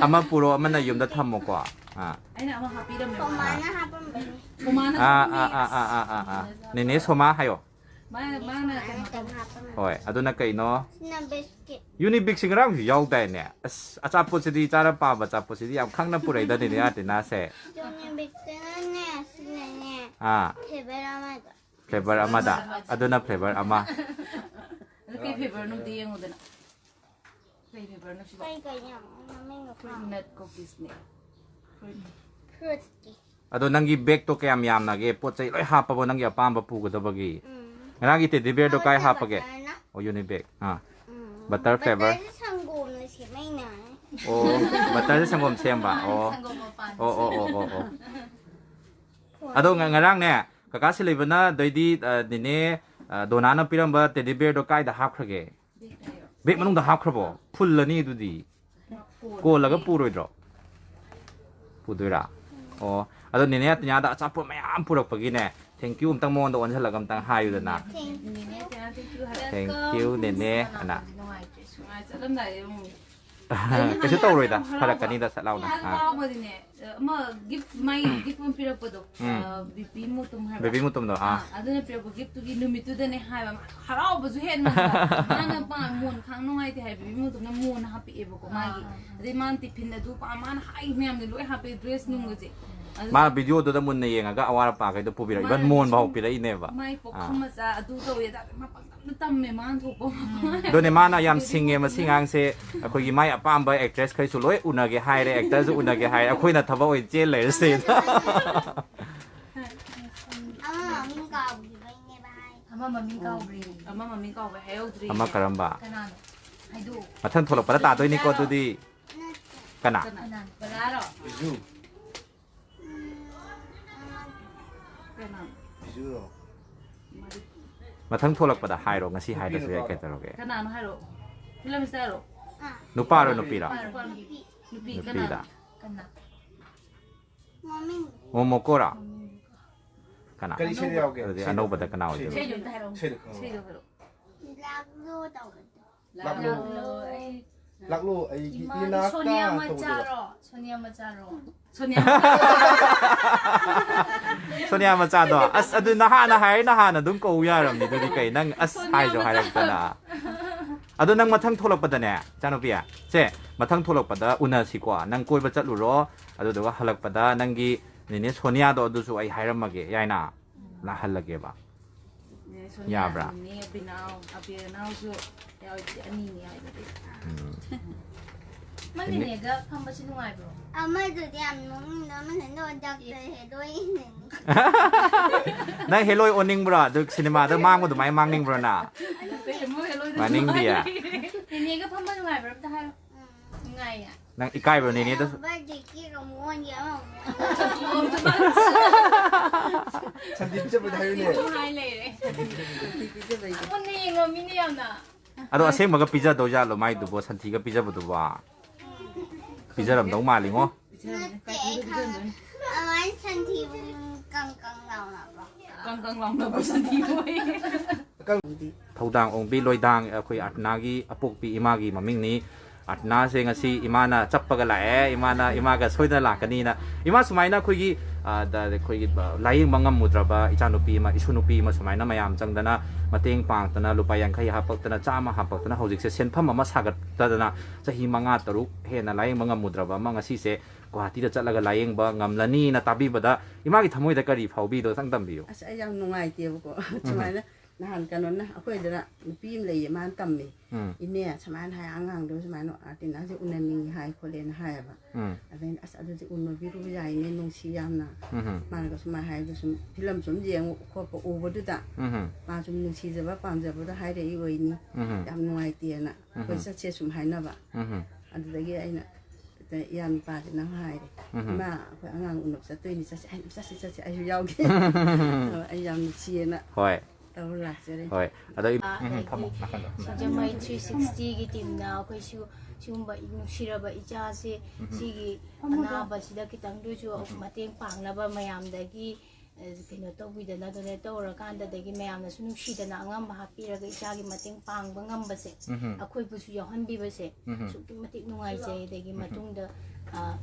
ꯑꯃ ꯄꯨꯔꯣ, ꯑꯃꯅ ꯌꯨꯝꯗ ꯊꯝꯃꯣꯀꯣ꯫ ꯑꯥ. ꯑꯩꯅ ꯑꯃ ꯍꯥꯄꯤꯔꯝꯃꯦꯕ꯫ ꯃꯃꯥꯅ ꯍꯥꯄꯝꯕꯅꯤ꯫ ꯃꯃꯥꯅ ꯑꯥ, ꯍꯥꯄꯝꯃꯦ꯫ ꯑꯥ, ꯑꯥ, ꯑꯥ, ꯑꯥ, ꯑꯥ, ꯑꯥ. ꯅꯦꯅꯦ ꯁꯣꯃꯥ ꯍꯥꯏꯌꯣ꯫ ꯃꯥꯅ, ꯃꯥꯅ ꯀꯩꯅꯣ ꯇꯧ- ꯍꯥꯄꯝꯕꯅꯤ꯫ ꯍꯣꯏ, ꯑꯗꯨꯅ ꯀꯩꯅꯣ? ꯁꯤꯅ biscuit꯫ Unibicꯁꯤ ꯉꯔꯥꯡꯁꯨ ꯌꯥꯎꯗꯥꯏꯅꯦ? ꯑꯁ, ꯑꯆꯥꯄꯣꯠꯁꯤꯗꯤ, ꯏꯆꯥꯅ ꯄꯥꯝꯕ ꯑꯆꯥꯄꯣꯠꯁꯤꯗꯤ ꯌꯥꯝ ꯈꯪꯅ ꯄꯨꯔꯛꯏꯗꯅꯦ, ꯑꯥꯔꯇꯤꯅꯥꯁꯦ꯫ Unibicꯇꯅꯅꯦ, ꯁꯤꯅꯅꯦ, ꯑꯥ. flavour ꯑꯃꯗ꯫ Flavor ꯑꯃꯗ, ꯑꯗꯨꯅ flavor ꯑꯃ꯫ ꯑꯗꯨ ꯀꯩ flavorꯅꯣ ꯑꯝꯇ ꯌꯦꯡꯉꯨꯗꯅ꯫ ꯀꯩ flavorꯅꯣ ꯁꯤꯕꯣ? ꯀꯩ ꯀꯩꯅꯣ? ꯃꯃꯤꯡꯗꯣ ꯈꯪꯗꯦ꯫ Fruit nut cookiesꯅꯦ꯫ Fruit. Fruitꯀꯤ꯫ ꯑꯗꯣ ꯅꯪꯒꯤ bagꯇꯣ ꯀꯌꯥꯝ ꯌꯥꯝꯅꯒꯦ? ꯄꯣꯠ ꯆꯩ ꯂꯣꯏ ꯍꯥꯞꯄꯕꯣ ꯅꯪꯒꯤ ꯑꯄꯥꯝꯕ ꯄꯨꯒꯗꯕꯒꯤ? ꯎꯝ꯫ ꯉꯔꯥꯡꯒꯤ teddy bearꯗꯣ ꯀꯥꯏ ꯍꯥꯞꯄꯒꯦ? Butterꯅ꯫ ꯑꯣ, Unique bag꯫ ꯑꯥ꯫ ꯎꯝ, butter flavor꯫ Butterꯁꯦ ꯁꯪꯒꯣꯝꯅ ꯁꯦꯝꯃꯛꯏꯅꯦ꯫ ꯑꯣ, butterꯁꯦ ꯁꯪꯒꯣꯝ ꯁꯦꯝꯕ꯫ ꯑꯣ꯫ ꯁꯪꯒꯣꯝ ꯃꯄꯥꯟ ꯑꯣ, ꯑꯣ, ꯑꯣ, ꯑꯣ, ꯑꯣ꯫ ꯑꯗꯣ ꯉ-, ꯉꯔꯥꯡꯅꯦ, ꯀꯀꯥ ꯁꯤꯂꯩꯕꯅ ꯑꯗꯩꯗꯤ, ꯑ, ꯅꯦꯅꯦ, ꯑ, ꯗꯣꯅꯥꯅ ꯄꯤꯔꯝꯕ teddy bearꯗꯣ ꯀꯥꯏꯗ ꯍꯥꯞꯈ꯭ꯔꯒꯦ? Bag ꯃꯅꯨꯡꯗ ꯍꯥꯞꯈ꯭ꯔꯕꯣ? Full ꯑꯅꯤ ꯑꯗꯨꯗꯤ꯫ ꯀꯣꯜꯂꯒ ꯄꯨꯔꯣꯏꯗ꯭ꯔꯣ? ꯄꯨꯗꯣꯏꯔꯥ? ꯑꯣ, ꯑꯗꯣ ꯅꯦꯅꯦ ꯑꯇꯤꯅꯥꯗ ꯑꯆꯥꯄꯣꯠ ꯃꯌꯥꯝ ꯄꯨꯔꯛꯄꯒꯤꯅꯦ, thank you ꯑꯝꯇꯪ ꯃꯉꯣꯟꯗ ꯑꯣꯟꯁꯤꯜꯂꯒ ꯑꯝꯇꯪ ꯍꯥꯏꯌꯨꯗꯅ꯫ Thank you꯫ Thank you, ꯅꯦꯅꯦ, ꯑꯅ꯫ ꯅꯨꯡꯉꯥꯏꯇ꯭ꯔꯦ꯫ ꯁꯨꯃꯥꯏꯅ ꯆꯠꯂꯝꯗꯥꯏꯗ ꯑꯃꯨꯛ ꯀꯩꯁꯨ ꯇꯧꯔꯣꯏꯗ, ꯍꯔꯥꯎꯕ꯫ ꯐꯔꯛꯀꯅꯤꯗ ꯁꯠ ꯂꯥꯎꯅ꯫ ꯑꯥ꯫ ꯍꯔꯥꯎꯕꯗꯤꯅꯦ, ꯑꯃ gift, ꯃꯥꯏ gift ꯑꯃ ꯄꯤꯔꯛꯄꯗꯣ, ꯎꯝ꯫ ꯑ, ꯕꯤꯄꯤ ꯃꯣꯇꯨꯝ ꯍꯥꯏꯕ꯭ꯔꯥ? ꯕꯦꯕꯤ ꯃꯣꯇꯨꯝꯗꯣ, ꯑꯥ꯫ ꯑꯥ, ꯑꯗꯨꯅ ꯄꯤꯔꯛꯄ giftꯇꯨꯒꯤ ꯅꯨꯃꯤꯠꯇꯨꯗꯅꯦ ꯍꯥꯏꯕ, ꯃꯥ ꯍꯔꯥꯎꯕꯁꯨ ꯍꯦꯟꯃꯟꯕ꯫ ꯃꯥꯅ ꯄꯥꯝ-, ꯃꯣꯟ ꯈꯥꯡ ꯅꯨꯡꯉꯥꯏꯇꯦ ꯍꯥꯏꯕ, ꯕꯦꯕꯤ ꯃꯣꯇꯨꯝꯅ ꯃꯣꯟ ꯍꯥꯞꯄꯛꯑꯦꯕꯀꯣ ꯃꯥꯒꯤ꯫ ꯑꯥ, ꯑꯥ, ꯑꯥ꯫ ꯑꯗꯩ ꯃꯥꯅ tiffin ꯑꯗꯨ ꯄꯥꯝ-, ꯃꯥꯅ ꯍꯥꯏ ꯃꯌꯥꯝꯗꯣ ꯂꯣꯏ ꯍꯥꯞꯄꯛꯑꯦ, dress ꯅꯨꯡꯒꯁꯦ꯫ ꯑꯗꯨ ꯃꯥꯅ videoꯗꯨꯗ ꯃꯨꯟꯅ ꯌꯦꯡꯉꯒ ꯑꯋꯥꯠ ꯑꯄꯥ ꯈꯩꯗꯣ ꯄꯨꯕꯤꯔꯛꯏꯕ, ꯃꯥꯅ ꯃꯣꯟ ꯐꯥꯎ ꯁꯨꯝ ꯄꯤꯔꯛꯏꯅꯦꯕ꯫ ꯃꯥꯏ ꯄꯣꯛꯈꯝ ꯑꯥ꯫ ꯃꯆꯥ ꯑꯗꯨ ꯇꯧꯋꯦ, ꯑꯗꯥ ꯃꯥ ꯄꯪꯇꯝꯗ ꯇꯝꯃꯦ ꯃꯥꯅ ꯊꯣꯛꯄ꯫ ꯎꯝ꯫ ꯑꯗꯨꯅꯦ ꯃꯥꯅ ꯌꯥꯝ ꯁꯤꯡꯉꯦ ꯃꯁꯤ ꯑꯉꯥꯡꯁꯦ, ꯑꯩꯈꯣꯏꯒꯤ ꯃꯥꯏ ꯑꯄꯥꯝꯕ actress ꯈꯩꯁꯨ ꯂꯣꯏ ꯎꯅꯒꯦ ꯍꯥꯏꯔꯦ, actorꯁꯨ ꯎꯅꯒꯦ ꯍꯥꯏꯔꯦ, ꯑꯩꯈꯣꯏꯅ ꯊꯕꯛ ꯑꯣꯏꯅ ꯆꯦꯜ ꯂꯩꯔꯁꯦ꯫ ꯑꯃ ꯃꯃꯤꯡ ꯀꯥꯎꯈꯤꯕꯩꯅꯦ ꯚꯥꯏ꯫ ꯑꯃ ꯃꯃꯤꯡ ꯀꯥꯎꯈ꯭ꯔꯦ꯫ ꯑꯃ ꯃꯃꯤꯡ ꯀꯥꯎꯈ꯭ꯔꯦ, ꯍꯥꯏꯍꯧꯗ꯭ꯔꯤ꯫ ꯑꯃ ꯀꯔꯝꯕ? ꯀꯅꯥꯅꯣ? ꯍꯥꯏꯗꯣꯛꯑꯣ꯫ ꯃꯊꯪ ꯊꯣꯛꯂꯛꯄꯗ ꯇꯥꯗꯣꯏꯅꯤꯀꯣ ꯑꯗꯨꯗꯤ꯫ ꯅꯠꯇꯦ꯫ ꯀꯅꯥ? ꯀꯅꯥ? ꯕꯂꯥꯔꯣ? ꯕꯤꯖꯨ꯫ ꯎꯝ, ꯑꯃ ꯀꯅꯥ? ꯕꯤꯖꯨꯔꯣ? ꯃꯊꯪ ꯊꯣꯛꯂꯛꯄꯗ ꯍꯥꯏꯔꯣ, ꯉꯁꯤ ꯍꯥꯏꯗ꯭ꯔꯁꯨ ꯌꯥꯏ, ꯅꯨꯄꯤꯔꯣ? ꯀꯩꯗꯧꯔꯒꯦ? ꯀꯅꯥꯅꯣ ꯍꯥꯏꯔꯣ? Film starꯔꯣ? ꯑꯥ꯫ ꯅꯨꯄꯥꯔꯣ, ꯅꯨꯄꯤꯔꯣ? ꯅꯨꯄꯥꯔꯣ? ꯅꯨꯄꯤ꯫ ꯅꯨꯄꯤ ꯅꯨꯄꯤꯗ꯫ ꯀꯅꯥꯅꯣ? ꯀꯅꯥ? ꯃꯃꯤꯡ꯫ ꯃꯣꯃꯣꯀꯣꯔꯣ? ꯀꯅꯥ? ꯀꯔꯤ ꯏꯁꯩꯗ ꯌꯥꯎꯒꯦ? ꯑꯗꯨꯗꯤ ꯏꯁꯩꯗꯣ꯫ ꯑꯅꯧꯕꯗ ꯀꯅꯥ ꯑꯣꯏꯗꯣꯏꯕ? ꯏꯁꯩꯗꯣ ꯑꯝꯇ ꯍꯥꯏꯔꯛꯑꯣ꯫ ꯏꯁꯩꯗꯣ ꯈꯪꯉꯕ? ꯏꯁꯩꯗꯣ ꯍꯥꯏꯔꯛꯑꯣ꯫ ꯂꯥꯛꯂꯣ ꯇꯧꯕꯗꯣ꯫ ꯂꯥꯛꯂꯣ꯫ ꯂꯥꯛꯂꯣ ꯑꯩꯒꯤ ꯏꯃꯥ ꯏꯅꯥꯛꯇ ꯁꯣꯅꯤꯌꯥ ꯇꯧꯕꯗꯨꯔꯣ? ꯃꯆꯥꯔꯣ? ꯁꯣꯅꯤꯌꯥ ꯃꯆꯥꯔꯣ? ꯁꯣꯅꯤꯌꯥ ꯃꯆꯥ꯫ ꯁꯣꯅꯤꯌꯥ ꯃꯆꯥꯗꯣ? ꯑꯁ, ꯑꯗꯨ ꯅꯍꯥꯟꯅ ꯍꯥꯏꯔꯦ, ꯅꯍꯥꯟꯅ ꯑꯗꯨꯝ ꯀꯧ ꯌꯥꯔꯕꯅꯤ꯫ ꯑꯗꯨꯗꯤ ꯀꯩ, ꯅꯪ ꯑꯁ ꯁꯣꯅꯤꯌꯥ ꯍꯥꯏꯁꯨ ꯃꯆꯥ꯫ ꯍꯥꯏꯔꯛꯇꯅ꯫ ꯑꯗꯣ ꯅꯪ ꯃꯊꯪ ꯊꯣꯛꯂꯛꯄꯗꯅꯦ, ꯏꯆꯥꯅꯨꯄꯤ, ꯁꯦ, ꯃꯊꯪ ꯊꯣꯛꯂꯛꯄꯗ ꯎꯅꯁꯤꯀꯣ꯫ ꯅꯪ ꯀꯣꯏꯕ ꯆꯠꯂꯨꯔꯣ, ꯑꯗꯨꯗꯨꯒ ꯍꯜꯂꯛꯄꯗ ꯅꯪꯒꯤ ꯅꯦꯅꯦ ꯁꯣꯅꯤꯌꯥꯗꯣ ꯑꯗꯨꯁꯨ ꯑꯩ ꯍꯥꯏꯔꯝꯃꯒꯦ, ꯌꯥꯏꯅ? ꯂꯥꯛꯍꯜꯂꯒꯦꯕ꯫ ꯌꯥꯕ꯭ꯔꯥ? ꯁꯣꯅꯤꯌꯥꯅꯦ, ꯕꯤꯅꯥꯎ, ꯑꯕꯤꯔꯅꯥꯎꯁꯨ ꯌꯥꯎꯔꯤꯗꯨꯗꯤ, ꯑꯅꯤꯅꯦ ꯌꯥꯎꯔꯤꯗꯨꯗꯤ꯫ ꯎꯝ꯫ ꯃꯥ ꯅꯦꯅꯦꯒ ꯐꯝꯕꯁꯤ ꯅꯨꯡꯉꯥꯏꯕ꯭ꯔꯣ? ꯑꯃꯗꯨꯗꯤ ꯌꯥꯝ ꯅꯣꯛꯅꯤꯡꯗ, ꯑꯃꯅ ꯅꯣꯛꯑ ꯗꯥꯛꯇꯔ ꯍꯦꯔꯣꯏꯟꯅꯤ꯫ ꯅꯪ ꯍꯦꯂꯣꯏ ꯑꯣꯟꯅꯤꯡꯕ꯭ꯔꯣ? ꯑꯗꯨ ꯁꯤꯅꯦꯃꯥꯗ ꯃꯥꯡꯕ ꯑꯗꯨꯃꯥꯏꯅ ꯃꯥꯡꯅꯤꯡꯕ꯭ꯔꯣ ꯅꯪ? ꯅꯠꯇꯦ, ꯃꯣꯏ ꯍꯦꯂꯣꯏꯗ ꯃꯥꯡꯅꯤꯡꯗꯤꯌꯦ? ꯅꯨꯡꯉꯥꯏ꯫ ꯅꯦꯅꯦꯒ ꯐꯝꯕ ꯅꯨꯡꯉꯥꯏꯕ꯭ꯔꯥ ꯑꯝꯇ ꯍꯥꯏꯌꯣ꯫ ꯎꯝ꯫ ꯅꯨꯡꯉꯥꯏꯌꯦ꯫ ꯅꯪ ꯏꯀꯥꯏꯕ꯭ꯔꯣ ꯅꯦꯅꯦꯗ? ꯕꯥꯔꯗꯦ ꯀꯦꯛ ꯑꯃꯨꯛ ꯑꯣꯟꯒꯦ, ꯑꯃꯃꯨꯛ ꯑꯣꯟꯒꯦ꯫ ꯁꯟꯗꯤ ꯄꯤꯖꯕꯗꯤ ꯍꯥꯏꯌꯨꯅꯦ꯫ ꯑꯗꯨꯝ ꯍꯥꯏ ꯂꯩꯔꯦ꯫ ꯃꯨꯟꯅ ꯌꯦꯡꯉꯝꯃꯤꯅꯦ ꯌꯥꯝꯅ꯫ ꯑꯗꯣ ꯑꯁꯦꯡꯕꯒ ꯄꯤꯖꯗꯣꯏ ꯖꯥꯠꯂꯣ ꯃꯥꯏꯗꯨꯕꯣ, ꯁꯟꯊꯤꯒ ꯄꯤꯖꯕꯗꯨꯕꯣ? ꯄꯤꯖꯔꯝꯗꯧ ꯃꯥꯜꯂꯤꯉꯣ꯫ ꯅꯠꯇꯦ, ꯑꯩ ꯈꯪꯉꯦ꯫ ꯑꯗꯨꯃꯥꯏꯅ ꯁꯟꯊꯤꯕꯨ ꯀꯪ ꯀꯪ ꯂꯥꯎꯅꯕ꯭ꯔꯣ? ꯀꯪ ꯀꯪ ꯂꯥꯎꯅꯕ꯭ꯔꯣ ꯁꯟꯊꯤꯕꯨ? ꯊꯧꯗꯥꯡ ꯑꯣꯡꯕꯤ ꯂꯣꯏꯗꯥꯡ ꯑꯩꯈꯣꯏ ꯑꯔꯇꯅꯥꯒꯤ ꯑꯄꯣꯛꯄꯤ ꯏꯃꯥꯒꯤ ꯃꯃꯤꯡꯅꯤ꯫ ꯑꯔꯇꯅꯥꯁꯦ ꯉꯁꯤ ꯏꯃꯥꯅ ꯆꯞꯄꯒ ꯂꯥꯛꯑꯦ, ꯏꯃꯥꯅ, ꯏꯃꯥꯒ ꯁꯣꯏꯗꯅ ꯂꯥꯛꯀꯅꯤꯅ꯫ ꯏꯃꯥ, ꯁꯨꯃꯥꯏꯅ ꯑꯩꯈꯣꯏꯒꯤ, ꯑ, ꯗ-, ꯑꯩꯈꯣꯏꯒꯤ, ꯑ, ꯂꯥꯌꯦꯡꯕ ꯉꯝꯃꯨꯗ꯭ꯔꯕ ꯏꯆꯥꯅꯨꯄꯤ ꯑꯃ, ꯏꯁꯨ ꯅꯨꯄꯤ ꯑꯃ ꯁꯨꯃꯥꯏꯅ ꯃꯌꯥꯝ ꯆꯪꯗꯅ ꯃꯇꯦꯡ ꯄꯥꯡꯗꯅ, ꯂꯨꯄꯥ ꯌꯥꯡꯈꯩ ꯍꯥꯞꯄꯛꯇꯅ, ꯆꯥꯝꯃ ꯍꯥꯞꯄꯛꯇꯅ, ꯍꯧꯖꯤꯛꯁꯦ ꯁꯦꯟꯐꯝ ꯑꯃ ꯁꯥꯒꯠꯇꯗꯅ ꯆꯍꯤ ꯃꯉꯥ ꯇꯔꯨꯛ ꯍꯦꯟꯅ ꯂꯥꯌꯦꯡꯕ ꯉꯝꯃꯨꯗ꯭ꯔꯕ ꯑꯃ ꯉꯁꯤꯁꯦ ꯒꯨꯋꯥꯍꯥꯇꯤꯗ ꯆꯠꯂꯒ ꯂꯥꯌꯦꯡꯕ ꯉꯝꯂꯅꯤꯅ ꯇꯥꯕꯤꯕꯗ ꯏꯃꯥꯒꯤ ꯊꯃꯣꯏꯗ ꯀꯔꯤ ꯐꯥꯎꯕꯤꯗꯣ ꯈꯤꯇꯪ ꯇꯝꯕꯤꯌꯨ꯫ ꯑꯁ, ꯑꯩ ꯌꯥꯝ ꯅꯨꯡꯉꯥꯏꯇꯦꯕꯀꯣ꯫ ꯎꯝ꯫ ꯁꯨꯃꯥꯏꯅ ꯅꯍꯥꯟ ꯀꯩꯅꯣꯅ, ꯑꯩꯈꯣꯏꯗꯅ ꯅꯨꯄꯤ ꯑꯃ ꯂꯩꯌꯦ, ꯃꯥꯅ ꯇꯝꯃꯦ꯫ ꯎꯝ꯫ "ꯏꯅꯦ, ꯁꯨꯃꯥꯏꯅ ꯍꯥꯏ, ꯑꯉꯥꯡꯗꯣ ꯁꯨꯃꯥꯏꯅ ꯑꯥꯔꯇꯤꯅꯥꯁꯦ ꯎꯅꯅꯤꯡꯉꯤ ꯍꯥꯏ ꯈꯣꯠꯂꯦꯅ" ꯍꯥꯏꯌꯦꯕ꯫ ꯎꯝ꯫ ꯑꯗꯩꯅ, "ꯑꯁ, ꯑꯗꯨꯗꯤ ꯎꯅꯕꯤꯔꯨꯕ ꯌꯥꯏꯅꯦ, ꯅꯨꯡꯁꯤ ꯌꯥꯝꯅ"꯫ ꯎꯝ꯫ ꯃꯥꯅꯒ ꯁꯨꯃꯥꯏꯅ ꯍꯥꯏꯕꯗꯣ, ꯁꯨꯝ ꯐꯤꯂꯝ ꯁꯨꯝ ꯌꯦꯡꯕ ꯈꯣꯠꯄ ꯎꯕꯗꯨꯗ ꯎꯝ꯫ ꯃꯥ ꯁꯨꯝ ꯅꯨꯡꯁꯤꯖꯕ ꯄꯥꯝꯖꯕꯗꯣ ꯍꯥꯏꯔꯛꯏ ꯑꯣꯏꯅꯤ꯫ ꯎꯝ꯫ ꯌꯥꯝ ꯅꯨꯡꯉꯥꯏꯇꯦꯅ꯫ ꯑꯩꯈꯣꯏ ꯎꯝ꯫ ꯆꯠꯁꯦ ꯁꯨꯝ ꯍꯥꯏꯅꯕ꯫ ꯎꯝ꯫ ꯑꯗꯨꯗꯒꯤ ꯑꯩꯅ ꯏꯌꯥ ꯅꯨꯄꯥꯁꯤꯅ ꯍꯥꯏꯔꯦ, ꯎꯝ꯫ "ꯏꯃꯥ, ꯑꯩꯈꯣꯏ ꯑꯉꯥꯡ ꯎꯅꯕ ꯆꯠꯇꯣꯏꯅꯤ, ꯆꯠꯁꯦ"꯫ ꯑꯩꯅ, "ꯆꯠꯁꯤ, ꯆꯠꯁꯤ, ꯑꯩꯁꯨ ꯌꯥꯎꯒꯦ"꯫ ꯑꯗꯣ ꯑꯩ ꯌꯥꯝ ꯅꯨꯡꯁꯤꯌꯦꯅ ꯍꯣꯏ꯫ ꯇꯧꯔ ꯂꯥꯛꯆꯔꯦ꯫ ꯍꯣꯏ꯫ ꯑꯗꯣ ꯏ-, ꯎꯝ, ꯐꯝꯃꯣ, ꯑꯗꯒꯤ ꯅꯥꯀꯟꯗ꯫ ꯎꯝ꯫ ꯁꯤꯡꯖꯃꯩ ꯊ꯭ꯔꯤ ꯁꯤꯛꯁꯇꯤꯒꯤ ꯇꯤꯝꯅ ꯑꯩꯈꯣꯏꯁꯨ ꯁꯤꯒꯨꯝꯕ ꯅꯨꯡꯁꯤꯔꯕ ꯏꯆꯥꯁꯦ, ꯎꯝ꯫ ꯁꯤꯒꯤ ꯑꯅꯥꯕꯁꯤꯗ ꯈꯤꯇꯪꯗ ꯑꯣꯏꯁꯨ ꯎꯝ꯫ ꯃꯇꯦꯡ ꯄꯥꯡꯅꯕ ꯃꯌꯥꯝꯗꯒꯤ, ꯑ, ꯀꯩꯅꯣ ꯇꯧꯕꯤꯗꯅ, ꯗꯣꯅꯦꯠ ꯇꯧꯔꯀꯥꯟꯗ, ꯑꯗꯒꯤ ꯃꯌꯥꯝꯅꯁꯨ ꯅꯨꯡꯁꯤꯗꯅ ꯑꯉꯝꯕ ꯍꯥꯞꯄꯤꯔꯒ ꯏꯆꯥꯒꯤ ꯃꯇꯦꯡ ꯄꯥꯡꯕ ꯉꯝꯕꯁꯦ, ꯎꯝ꯫ ꯑꯩꯈꯣꯏꯕꯨꯁꯨ ꯌꯥꯎꯍꯟꯕꯤꯕꯁꯦ ꯎꯝ꯫ ꯑꯁꯨꯛꯀꯤ ꯃꯇꯤꯛ ꯅꯨꯡꯉꯥꯏꯖꯩ꯫ ꯑꯗꯒꯤ ꯎꯝ꯫ ꯃꯇꯨꯡꯗ, ꯑ,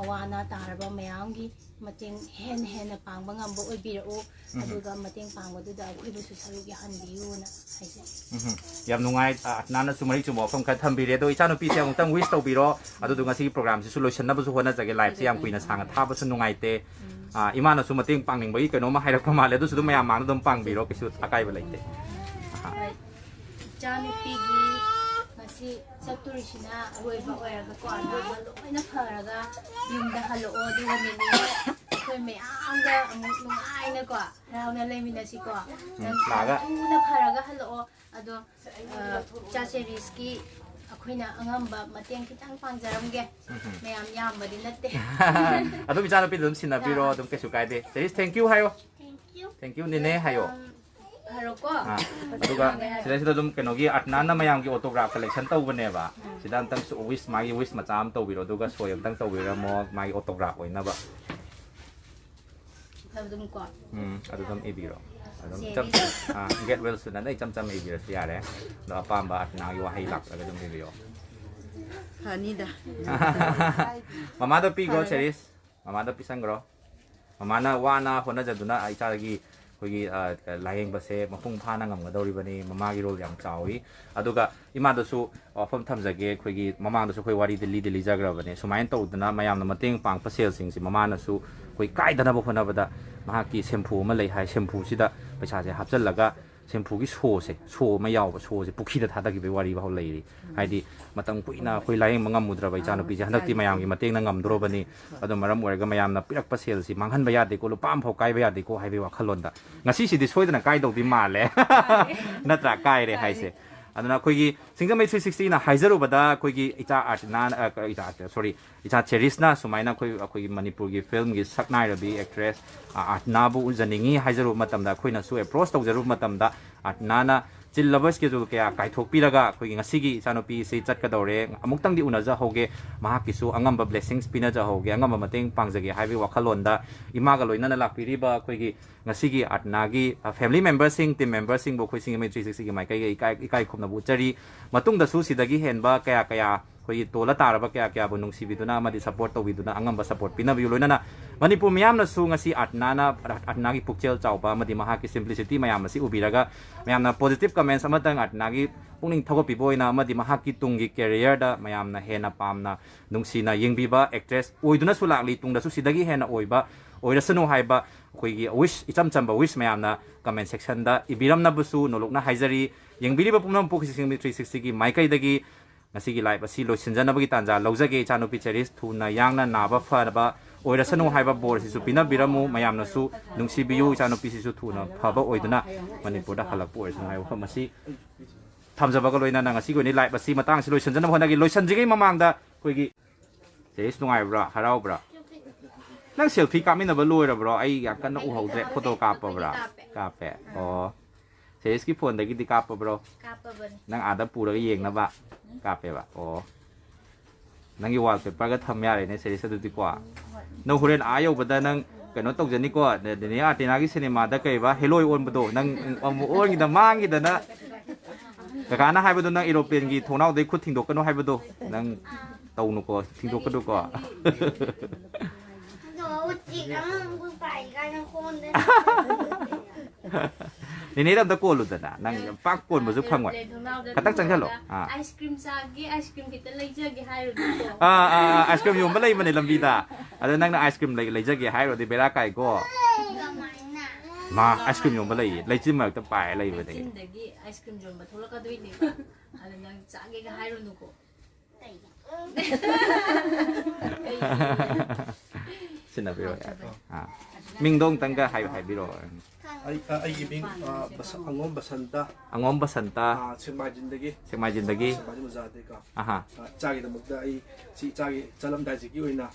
ꯑꯋꯥ ꯑꯅꯥ ꯇꯥꯔꯕ ꯃꯌꯥꯝꯒꯤ ꯃꯇꯦꯡ ꯍꯦꯟꯅ ꯍꯦꯟꯅ ꯄꯥꯡꯕ ꯉꯝꯕ ꯑꯣꯏꯕꯤꯔꯛꯎ꯫ ꯎꯝ꯫ ꯑꯗꯨꯒ ꯃꯇꯦꯡ ꯄꯥꯡꯕꯗꯨꯗ ꯑꯩꯈꯣꯏꯕꯨꯁꯨ ꯁꯔꯨꯛ ꯌꯥꯍꯟꯕꯤꯌꯨꯅ ꯍꯥꯏꯖꯩ꯫ ꯎꯝ꯫ ꯌꯥꯝ ꯅꯨꯡꯉꯥꯏ, ꯑ, ꯑꯔꯇꯅꯥꯅꯁꯨ ꯃꯔꯤꯛ ꯆꯨꯝꯕ ꯋꯥꯐꯝ ꯈꯔ ꯊꯝꯕꯤꯔꯦ꯫ ꯑꯗꯣ ꯏꯆꯥꯅꯨꯄꯤꯁꯦ ꯑꯃꯨꯛꯇꯪ ꯋꯤꯁ ꯇꯧꯕꯤꯔꯣ꯫ ꯑꯗꯨꯗꯨꯒ ꯉꯁꯤꯒꯤ ꯄ꯭ꯔꯣꯒ꯭ꯔꯥꯝꯁꯤꯁꯨ ꯂꯣꯏꯁꯤꯟꯅꯕꯁꯨ ꯍꯣꯠꯅꯖꯒꯦ꯫ ꯂꯥꯏꯞꯁꯦ ꯌꯥꯝ ꯀꯨꯏꯅ ꯁꯥꯡꯅ ꯊꯥꯕꯁꯨ ꯅꯨꯡꯉꯥꯏꯇꯦ꯫ ꯎꯝ꯫ ꯑꯥ, ꯏꯃꯥꯅꯁꯨ ꯃꯇꯦꯡ ꯄꯥꯡꯅꯤꯡꯕꯒꯤ ꯀꯩꯅꯣꯝꯃ ꯍꯥꯏꯔꯛꯄ ꯃꯥꯜꯂꯦ, ꯑꯗꯨꯁꯨ ꯑꯗꯨꯝ ꯃꯌꯥꯝ ꯃꯥꯡꯗ ꯑꯗꯨꯝ ꯄꯥꯡꯕꯤꯔꯣ, ꯀꯩꯁꯨ ꯑꯀꯥꯏꯕ ꯂꯩꯇꯦ꯫ ꯑꯍꯥ꯫ ꯍꯣꯏ, ꯏꯆꯥꯅꯨꯄꯤꯒꯤ ꯉꯁꯤ ꯆꯠꯇꯣꯔꯤꯁꯤꯅ ꯑꯔꯣꯏꯕ ꯑꯣꯏꯔꯒꯀꯣ, ꯑꯅꯥꯕ ꯂꯣꯏꯅ ꯐꯔꯒ ꯌꯨꯝꯗ ꯍꯜꯂꯛꯑꯣ, ꯑꯗꯨꯒ ꯅꯦꯅꯦ ꯑꯩꯈꯣꯏ ꯃꯌꯥꯝꯒ ꯑꯃꯨꯛ ꯅꯨꯡꯉꯥꯏꯅꯀꯣ ꯍꯔꯥꯎꯅ ꯂꯩꯃꯤꯟꯅꯁꯤꯀꯣ꯫ ꯅꯪ ꯂꯥꯛꯑꯒ꯫ ꯊꯨꯅ ꯐꯔꯒ ꯍꯜꯂꯛꯑꯣ꯫ ꯑꯗꯣ ꯑ, ꯏꯆꯥ ꯆꯦꯔꯤꯁꯀꯤ ꯑꯩꯈꯣꯏꯅ ꯑꯉꯝꯕ ꯃꯇꯦꯡ ꯈꯤꯇꯪ ꯄꯥꯡꯖꯔꯝꯒꯦ꯫ ꯃꯌꯥꯝ ꯌꯥꯝꯕꯗꯤ ꯅꯠꯇꯦ꯫ ꯑꯗꯨꯝ ꯏꯆꯥꯅꯨꯄꯤꯗ ꯑꯗꯨꯝ ꯁꯤꯟꯅꯕꯤꯔꯣ, ꯑꯗꯨꯝ ꯀꯩꯁꯨ ꯀꯥꯏꯗꯦ꯫ ꯆꯦꯔꯤꯁ, thank you ꯍꯥꯏꯌꯣ꯫ Thank you, ꯅꯦꯅꯦ ꯍꯥꯏꯌꯣ꯫ ꯐꯔꯣꯀꯣ꯫ ꯑꯥ, ꯑꯗꯨꯒ ꯁꯤꯗꯩꯁꯤꯗ ꯑꯗꯨꯝ ꯀꯩꯅꯣꯒꯤ ꯑꯔꯠꯅꯥꯅ ꯃꯌꯥꯝꯒꯤ autograph collection ꯇꯧꯕꯅꯦꯕ꯫ ꯁꯤꯗ ꯑꯝꯇꯪ wish, ꯃꯥꯒꯤ wish ꯃꯆꯥ ꯑꯃ ꯇꯧꯕꯤꯔꯣ, ꯑꯗꯨꯒ ꯁꯣꯏ ꯑꯝꯇꯪ ꯇꯧꯕꯤꯔꯝꯃꯣ, ꯃꯥꯒꯤ autograph ꯑꯣꯏꯅꯕ꯫ ꯑꯗꯨꯝ ꯀꯣ꯫ ꯎꯝ, ꯑꯗꯨ ꯑꯗꯨꯝ ꯏꯕꯤꯔꯣ꯫ ꯑꯗꯨꯝ ꯁꯦ, ꯏꯆꯝ ꯏꯕꯤꯔꯣ꯫ ꯆꯝ-, ꯑꯥ, "Get well soon" ꯑꯅ ꯏꯆꯝ ꯆꯝꯅ ꯏꯕꯤꯔꯁꯨ ꯌꯥꯔꯦ꯫ ꯑꯗꯣ ꯑꯄꯥꯝꯕ ꯑꯔꯠꯅꯥꯒꯤ ꯋꯥꯍꯩ ꯂꯥꯛꯇ꯭ꯔꯒ ꯑꯗꯨꯝ ꯏꯕꯤꯌꯣ꯫ ꯐꯅꯤꯗ꯫ ꯃꯃꯥꯗ ꯄꯤꯈ꯭ꯔꯣ, ꯐꯔꯦ꯫ ꯆꯦꯔꯤꯁ꯫ ꯃꯃꯥꯗ ꯄꯤꯁꯟꯈ꯭ꯔꯣ꯫ ꯃꯃꯥꯅ ꯋꯥꯅ ꯍꯣꯠꯅꯖꯗꯨꯅ ꯏꯆꯥꯒꯤ ꯑꯩꯈꯣꯏꯒꯤ, ꯑ, ꯂꯥꯌꯦꯡꯕꯁꯦ ꯃꯄꯨꯡ ꯐꯥꯅ ꯉꯝꯒꯗꯧꯔꯤꯕꯅꯤ꯫ ꯃꯃꯥꯒꯤ role ꯌꯥꯝ ꯆꯥꯎꯏ꯫ ꯑꯗꯨꯒ ꯏꯃꯥꯗꯁꯨ ꯋꯥꯐꯝ ꯊꯝꯖꯒꯦ꯫ ꯑꯩꯈꯣꯏꯒꯤ ꯃꯃꯥꯡꯗꯁꯨ ꯑꯩꯈꯣꯏ ꯋꯥꯔꯤꯗꯤ ꯂꯤꯗꯤ ꯂꯤꯖꯈ꯭ꯔꯕꯅꯦ꯫ ꯁꯨꯃꯥꯏꯅ ꯇꯧꯗꯅ ꯃꯌꯥꯝꯅ ꯃꯇꯦꯡ ꯄꯥꯡꯉꯛꯄ ꯁꯦꯜꯁꯤꯡꯁꯤ ꯃꯃꯥꯅꯁꯨ ꯑꯩꯈꯣꯏ ꯀꯥꯏꯗꯅꯕ ꯍꯣꯠꯅꯕꯗ ꯃꯍꯥꯛꯀꯤ ꯁꯦꯝꯐꯨ ꯑꯃ ꯂꯩ ꯍꯥꯏ, ꯁꯦꯝꯐꯨꯁꯤꯗ ꯄꯩꯁꯥꯁꯦ ꯍꯥꯞꯆꯤꯜꯂꯒ ꯁꯦꯝꯐꯨꯒꯤ ꯁꯣꯁꯦ, ꯁꯣ ꯑꯃ ꯌꯥꯎꯕ, ꯁꯣꯁꯦ ꯄꯨꯈ꯭ꯔꯤꯗ ꯊꯥꯗꯈꯤꯕꯒꯤ ꯋꯥꯔꯤ ꯐꯥꯎ ꯂꯩꯔꯤ꯫ ꯍꯥꯏꯗꯤ ꯃꯇꯝ ꯀꯨꯏꯅ ꯑꯩꯈꯣꯏ ꯂꯥꯌꯦꯡꯕ ꯉꯝꯃꯨꯗ꯭ꯔꯕ ꯏꯆꯥꯅꯨꯄꯤꯁꯦ ꯍꯟꯗꯛꯇꯤ ꯃꯌꯥꯝꯒꯤ ꯃꯇꯦꯡꯅ ꯉꯝꯗꯣꯔꯕꯅꯤ꯫ ꯑꯗꯨꯅ ꯃꯔꯝ ꯑꯣꯏꯔꯒ ꯃꯌꯥꯝꯅ ꯄꯤꯔꯛꯄ ꯁꯦꯜꯁꯤ ꯃꯥꯡꯍꯟꯕ ꯌꯥꯗꯦꯀꯣ, ꯂꯨꯄꯥ ꯑꯃꯐꯥꯎ ꯀꯥꯏꯕ ꯌꯥꯗꯦꯀꯣ ꯍꯥꯏꯕꯒꯤ ꯋꯥꯈꯜꯂꯣꯟꯗ ꯉꯁꯤꯁꯤꯗꯤ ꯁꯣꯏꯗꯅ ꯀꯥꯏꯗꯧꯗꯤ ꯃꯥꯜꯂꯦ꯫ ꯅꯠꯇ꯭ꯔꯥ? ꯀꯥꯏꯔꯦ ꯍꯥꯏꯁꯦ꯫ ꯑꯗꯨꯅ ꯑꯩꯈꯣꯏꯒꯤ ꯁꯤꯡꯖꯃꯩ three sixtyꯅ ꯍꯥꯏꯖꯔꯨꯕꯗ ꯑꯩꯈꯣꯏꯒꯤ ꯏꯆꯥ ꯑꯥꯔꯠꯅꯥ, ꯑ, ꯏꯆꯥ, sorry, ꯏꯆꯥ ꯆꯦꯔꯤꯁꯅ ꯁꯨꯃꯥꯏꯅ ꯑꯩꯈꯣꯏ, ꯑꯩꯈꯣꯏꯒꯤ ꯃꯅꯤꯄꯨꯔꯒꯤ filmꯒꯤ ꯁꯛꯅꯥꯏꯔꯕꯤ actress, ꯑ, ꯑꯥꯔꯠꯅꯥꯕꯨ ꯎꯖꯅꯤꯡꯉꯤ ꯍꯥꯏꯖꯔꯨꯕ ꯃꯇꯝꯗ, ꯑꯩꯈꯣꯏꯅꯁꯨ approach ꯇꯧꯖꯔꯨꯕ ꯃꯇꯝꯗ ꯑꯥꯔꯠꯅꯥꯅ ꯆꯤꯜꯂꯕ schedule ꯀꯌꯥ ꯀꯥꯏꯊꯣꯛꯄꯤꯔꯒ ꯑꯩꯈꯣꯏꯒꯤ ꯉꯁꯤꯒꯤ ꯏꯆꯥꯅꯨꯄꯤꯁꯤ ꯆꯠꯀꯗꯧꯔꯦ, ꯑꯃꯨꯛꯇꯪꯗꯤ ꯎꯅꯖꯍꯧꯒꯦ, ꯃꯍꯥꯛꯀꯤꯁꯨ ꯑꯉꯝꯕ blessings ꯄꯤꯅꯖꯍꯧꯒꯦ, ꯑꯉꯝꯕ ꯃꯇꯦꯡ ꯄꯥꯡꯖꯒꯦ ꯍꯥꯏꯕꯒꯤ ꯋꯥꯈꯜꯂꯣꯟꯗ ꯏꯃꯥꯒ ꯂꯣꯏꯅꯅ ꯂꯥꯛꯄꯤꯔꯤꯕ ꯑꯩꯈꯣꯏꯒꯤ ꯉꯁꯤꯒꯤ ꯑꯥꯔꯠꯅꯥꯒꯤ, ꯑ, family memberꯁꯤꯡ, team memberꯁꯤꯡꯕꯨ ꯑꯩꯈꯣꯏ ꯁꯤꯡꯖꯃꯩ three sixtyꯒꯤ ꯃꯥꯏꯀꯩꯒ ꯏꯀꯥꯏ, ꯏꯀꯥꯏ ꯈꯨꯝꯅꯕ ꯎꯠꯆꯔꯤ꯫ ꯃꯇꯨꯡꯗꯁꯨ ꯁꯤꯗꯒꯤ ꯍꯦꯟꯕ ꯀꯌꯥ ꯀꯌꯥ ꯑꯩꯈꯣꯏꯒꯤ ꯇꯣꯜꯂ ꯇꯥꯔꯕ ꯀꯌꯥ ꯀꯌꯥꯕꯨ ꯅꯨꯡꯁꯤꯕꯤꯗꯨꯅ ꯑꯃꯗꯤ ꯁꯄꯣꯔꯠ ꯇꯧꯕꯤꯗꯨꯅ ꯑꯉꯝꯕ ꯁꯄꯣꯔꯠ ꯄꯤꯅꯕꯤꯌꯨ꯫ ꯂꯣꯏꯅꯅ ꯃꯅꯤꯄꯨꯔ ꯃꯤꯌꯥꯝꯅꯁꯨ ꯉꯁꯤ ꯑꯥꯔꯇꯅꯥꯅ, ꯑꯥꯔꯇꯅꯥꯒꯤ ꯄꯨꯛꯆꯦꯜ ꯆꯥꯎꯕ ꯑꯃꯗꯤ ꯃꯍꯥꯛꯀꯤ ꯁꯤꯝꯄ꯭ꯂꯤꯁꯤꯇꯤ ꯃꯌꯥꯝ ꯑꯁꯤ ꯎꯕꯤꯔꯒ ꯃꯌꯥꯝꯅ ꯄꯣꯖꯤꯇꯤꯚ ꯀꯃꯦꯟꯁ ꯑꯃꯇꯪ ꯑꯥꯔꯇꯅꯥꯒꯤ ꯄꯨꯛꯅꯤꯡ ꯊꯧꯒꯠꯄꯤꯕ ꯑꯣꯏꯅ ꯑꯃꯗꯤ ꯃꯍꯥꯛꯀꯤ ꯇꯨꯡꯒꯤ ꯀꯦꯔꯤꯌꯔꯗ ꯃꯌꯥꯝꯅ ꯍꯦꯟꯅ ꯄꯥꯝꯅ ꯅꯨꯡꯁꯤꯅ ꯌꯦꯡꯕꯤꯕ ꯑꯦꯛꯇ꯭ꯔꯦꯁ ꯑꯣꯏꯗꯨꯅꯁꯨ ꯂꯥꯛꯂꯤ, ꯇꯨꯡꯗꯁꯨ ꯁꯤꯗꯒꯤ ꯍꯦꯟꯅ ꯑꯣꯏꯕ ꯑꯣꯏꯔꯁꯅꯨ ꯍꯥꯏꯕ ꯑꯩꯈꯣꯏꯒꯤ ꯋꯤꯁ, ꯏꯆꯝ ꯆꯝꯕ ꯋꯤꯁ ꯃꯌꯥꯝꯅ ꯀꯃꯦꯟ ꯁꯦꯛꯁꯟꯗ ꯏꯕꯤꯔꯝꯅꯕꯁꯨ ꯅꯣꯂꯨꯛꯅ ꯍꯥꯏꯖꯔꯤ꯫ ꯌꯦꯡꯕꯤꯔꯤꯕ ꯄꯨꯝꯅꯃꯛꯄꯨ ꯁꯤꯁꯤꯡ ꯊ꯭ꯔꯤ ꯁꯤꯛꯁꯇꯤꯒꯤ ꯃꯥꯏꯀꯩꯗꯒꯤ ꯉꯁꯤꯒꯤ ꯂꯥꯏꯞ ꯑꯁꯤ ꯂꯣꯏꯁꯤꯟꯖꯅꯕꯒꯤ ꯇꯥꯟꯖꯥ ꯂꯧꯖꯒꯦ꯫ ꯏꯆꯥꯅꯨꯄꯤ ꯆꯦꯔꯤꯁ ꯊꯨꯅ ꯌꯥꯡꯅ ꯅꯥꯕ ꯐꯅꯕ ꯑꯣꯏꯔꯁꯅꯨ ꯍꯥꯏꯕ ꯕꯣꯔꯁꯤꯁꯨ ꯄꯤꯅꯕꯤꯔꯝꯃꯨ꯫ ꯃꯌꯥꯝꯅꯁꯨ ꯅꯨꯡꯁꯤꯕꯤꯌꯨ꯫ ꯏꯆꯥꯅꯨꯄꯤꯁꯤꯁꯨ ꯊꯨꯅ ꯐꯕ ꯑꯣꯏꯗꯨꯅ ꯃꯅꯤꯄꯨꯔꯗ ꯍꯜꯂꯛꯄ ꯑꯣꯏꯔꯁꯅꯨ ꯍꯥꯏꯕ ꯋꯥꯐꯝ ꯑꯁꯤ ꯊꯝꯖꯕꯒ ꯂꯣꯏꯅꯅ ꯉꯁꯤꯒꯤ ꯑꯣꯏꯅ ꯂꯥꯏꯞ ꯑꯁꯤ ꯃꯇꯥꯡꯁꯤ ꯂꯣꯏꯁꯤꯟꯖꯅꯕ ꯍꯣꯠꯅꯒꯦ꯫ ꯂꯣꯏꯁꯤꯟꯗ꯭ꯔꯤꯉꯩ ꯃꯃꯥꯡꯗ ꯑꯩꯈꯣꯏꯒꯤ ꯆꯦꯔꯤꯁ ꯅꯨꯡꯉꯥꯏꯕ꯭ꯔꯥ? ꯍꯔꯥꯎꯕ꯭ꯔꯥ? ꯅꯪ ꯁꯦꯜꯐꯤ ꯀꯥꯞꯃꯤꯟꯅꯕ ꯂꯣꯏꯔꯕ꯭ꯔꯣ? ꯑꯩ ꯌꯥꯝ ꯀꯟꯅ ꯎꯍꯧꯗ꯭ꯔꯦ꯫ ꯐꯣꯇꯣ ꯀꯥꯞꯄꯕ꯭ꯔꯥ? ꯀꯥꯞꯄꯦ꯫ ꯑꯣ꯫ ꯁꯦꯔꯤꯁꯀꯤ ꯐꯣꯟꯗꯒꯤꯗꯤ ꯀꯥꯞꯄꯕ꯭ꯔꯣ? ꯀꯥꯞꯄꯕꯅꯤ꯫ ꯅꯪ ꯑꯥꯗ ꯄꯨꯔꯒ ꯌꯦꯡꯅꯕ ꯀꯥꯞꯄꯦꯕ? ꯑꯣ꯫ ꯅꯪꯒꯤ ꯋꯥꯜꯄꯦꯄꯔꯒ ꯊꯝ ꯌꯥꯔꯦꯅꯦ ꯁꯦꯔꯤꯁ ꯑꯗꯨꯗꯤꯀꯣ꯫ ꯅꯪ ꯍꯣꯔꯦꯟ ꯑꯥ ꯌꯧꯕꯗ ꯅꯪ ꯀꯩꯅꯣ ꯇꯧꯖꯅꯤꯀꯣ, ꯅꯦ-, ꯅꯦꯅꯦ ꯑꯥꯔꯇꯤꯅꯥꯒꯤ ꯁꯤꯅꯦꯃꯥꯗ ꯀꯩꯕ, ꯍꯦꯂꯣꯏ ꯑꯣꯟꯕꯗꯣ, ꯅꯪ ꯑꯃꯨꯛ ꯑꯣꯟꯈꯤꯗ ꯃꯥꯡꯈꯤꯗꯅ꯫ ꯀꯀꯥꯅ ꯍꯥꯏꯕꯗꯣ, ꯅꯪ ꯑꯦꯔꯣꯄ꯭ꯂꯦꯟꯒꯤ ꯊꯣꯡꯅꯥꯎꯗꯩ ꯈꯨꯠ ꯊꯤꯡꯗꯣꯛꯀꯅꯨ ꯍꯥꯏꯕꯗꯣ, ꯅꯪ ꯇꯧꯅꯨꯀꯣ, ꯊꯤꯡꯗꯣꯛꯀꯅꯨꯀꯣ꯫ ꯑꯗꯣ ꯎꯆꯦꯛ ꯑꯃ ꯑꯃꯨꯛ ꯄꯥꯏ ꯀꯥꯏꯅ ꯈꯣꯡꯗ꯫ ꯅꯦꯅꯦꯗ ꯑꯝꯇ ꯀꯣꯜꯂꯨꯗꯅ, ꯅꯪ ꯄꯥꯛ ꯀꯣꯟꯕꯁꯨ ꯐꯪꯉꯣꯏ꯫ ꯑꯦꯔꯣꯄ꯭ꯂꯦꯟ ꯊꯣꯡꯅꯥꯎꯗ ꯈꯇꯪ ꯆꯪꯁꯜꯂꯣ꯫ ꯊꯣꯛꯂꯛꯑꯒ, ꯑꯥ꯫ ꯑꯥꯏꯁ ꯀ꯭ꯔꯤꯝ ꯆꯥꯒꯦ, ꯑꯥꯏꯁ ꯀ꯭ꯔꯤꯝ ꯈꯤꯇ ꯂꯩꯖꯒꯦ ꯍꯥꯏꯔꯨꯅꯨꯀꯣ꯫ ꯑꯥ, ꯑꯥ, ꯑꯥ, ꯑꯥꯏꯁ ꯀ꯭ꯔꯤꯝ ꯌꯣꯟꯕ ꯂꯩꯕꯅꯦ ꯂꯝꯕꯤꯗ꯫ ꯑꯗ ꯅꯪꯅ ꯑꯥꯏꯁ ꯀ꯭ꯔꯤꯝ ꯂꯩ-, ꯂꯩꯖꯒꯦ ꯍꯥꯏꯔꯨꯔꯗꯤ ꯕꯦꯔꯥ ꯀꯥꯏꯀꯣ꯫ ꯀꯃꯥꯏꯅ? ꯃꯥ ꯑꯥꯏꯁ ꯀ꯭ꯔꯤꯝ ꯌꯣꯟꯕ ꯂꯩꯌꯦ, ꯂꯩꯆꯤꯟ ꯃꯔꯛꯇ ꯄꯥꯏꯔ ꯂꯩꯕꯅꯦ꯫ ꯂꯩꯆꯤꯟꯗꯒꯤ ꯑꯥꯏꯁ ꯀ꯭ꯔꯤꯝ ꯌꯣꯟꯕ ꯊꯣꯛꯂꯛꯀꯗꯣꯏꯅꯦꯕ꯫ ꯑꯗ ꯅꯪ ꯆꯥꯒꯦꯒ ꯍꯥꯏꯔꯨꯅꯨꯀꯣ꯫ ꯁꯤꯟꯅꯕꯤꯔꯣ, ꯌꯥꯔꯦ꯫ ꯑꯥ꯫ ꯃꯤꯡꯗꯣ ꯑꯃꯨꯛꯇꯪꯒ ꯍꯥꯏ-, ꯍꯥꯏꯕꯤꯔꯣ꯫ ꯑꯩ, ꯑ, ꯑꯩꯒꯤ ꯃꯤꯡ, ꯑ, ꯕꯁ-, ꯑꯉꯣꯝ ꯕꯁꯟꯇ꯫ ꯑꯉꯣꯝ ꯕꯁꯟꯇ꯫ ꯑ, ꯁꯦꯛꯃꯥꯏꯖꯤꯟꯗꯒꯤ꯫ ꯁꯦꯛꯃꯥꯏꯖꯤꯟꯗꯒꯤ꯫ ꯁꯦꯛꯃꯥꯏꯖꯤꯟ ꯕꯖꯥꯔꯗꯒꯤꯀꯣ꯫ ꯑꯍꯥ꯫ ꯑ, ꯏꯆꯥꯒꯤꯗꯃꯛꯇ ꯑꯩ ꯁꯤ ꯏꯆꯥꯒꯤ ꯆꯠꯂꯝꯗꯥꯏꯁꯤꯒꯤ ꯑꯣꯏꯅ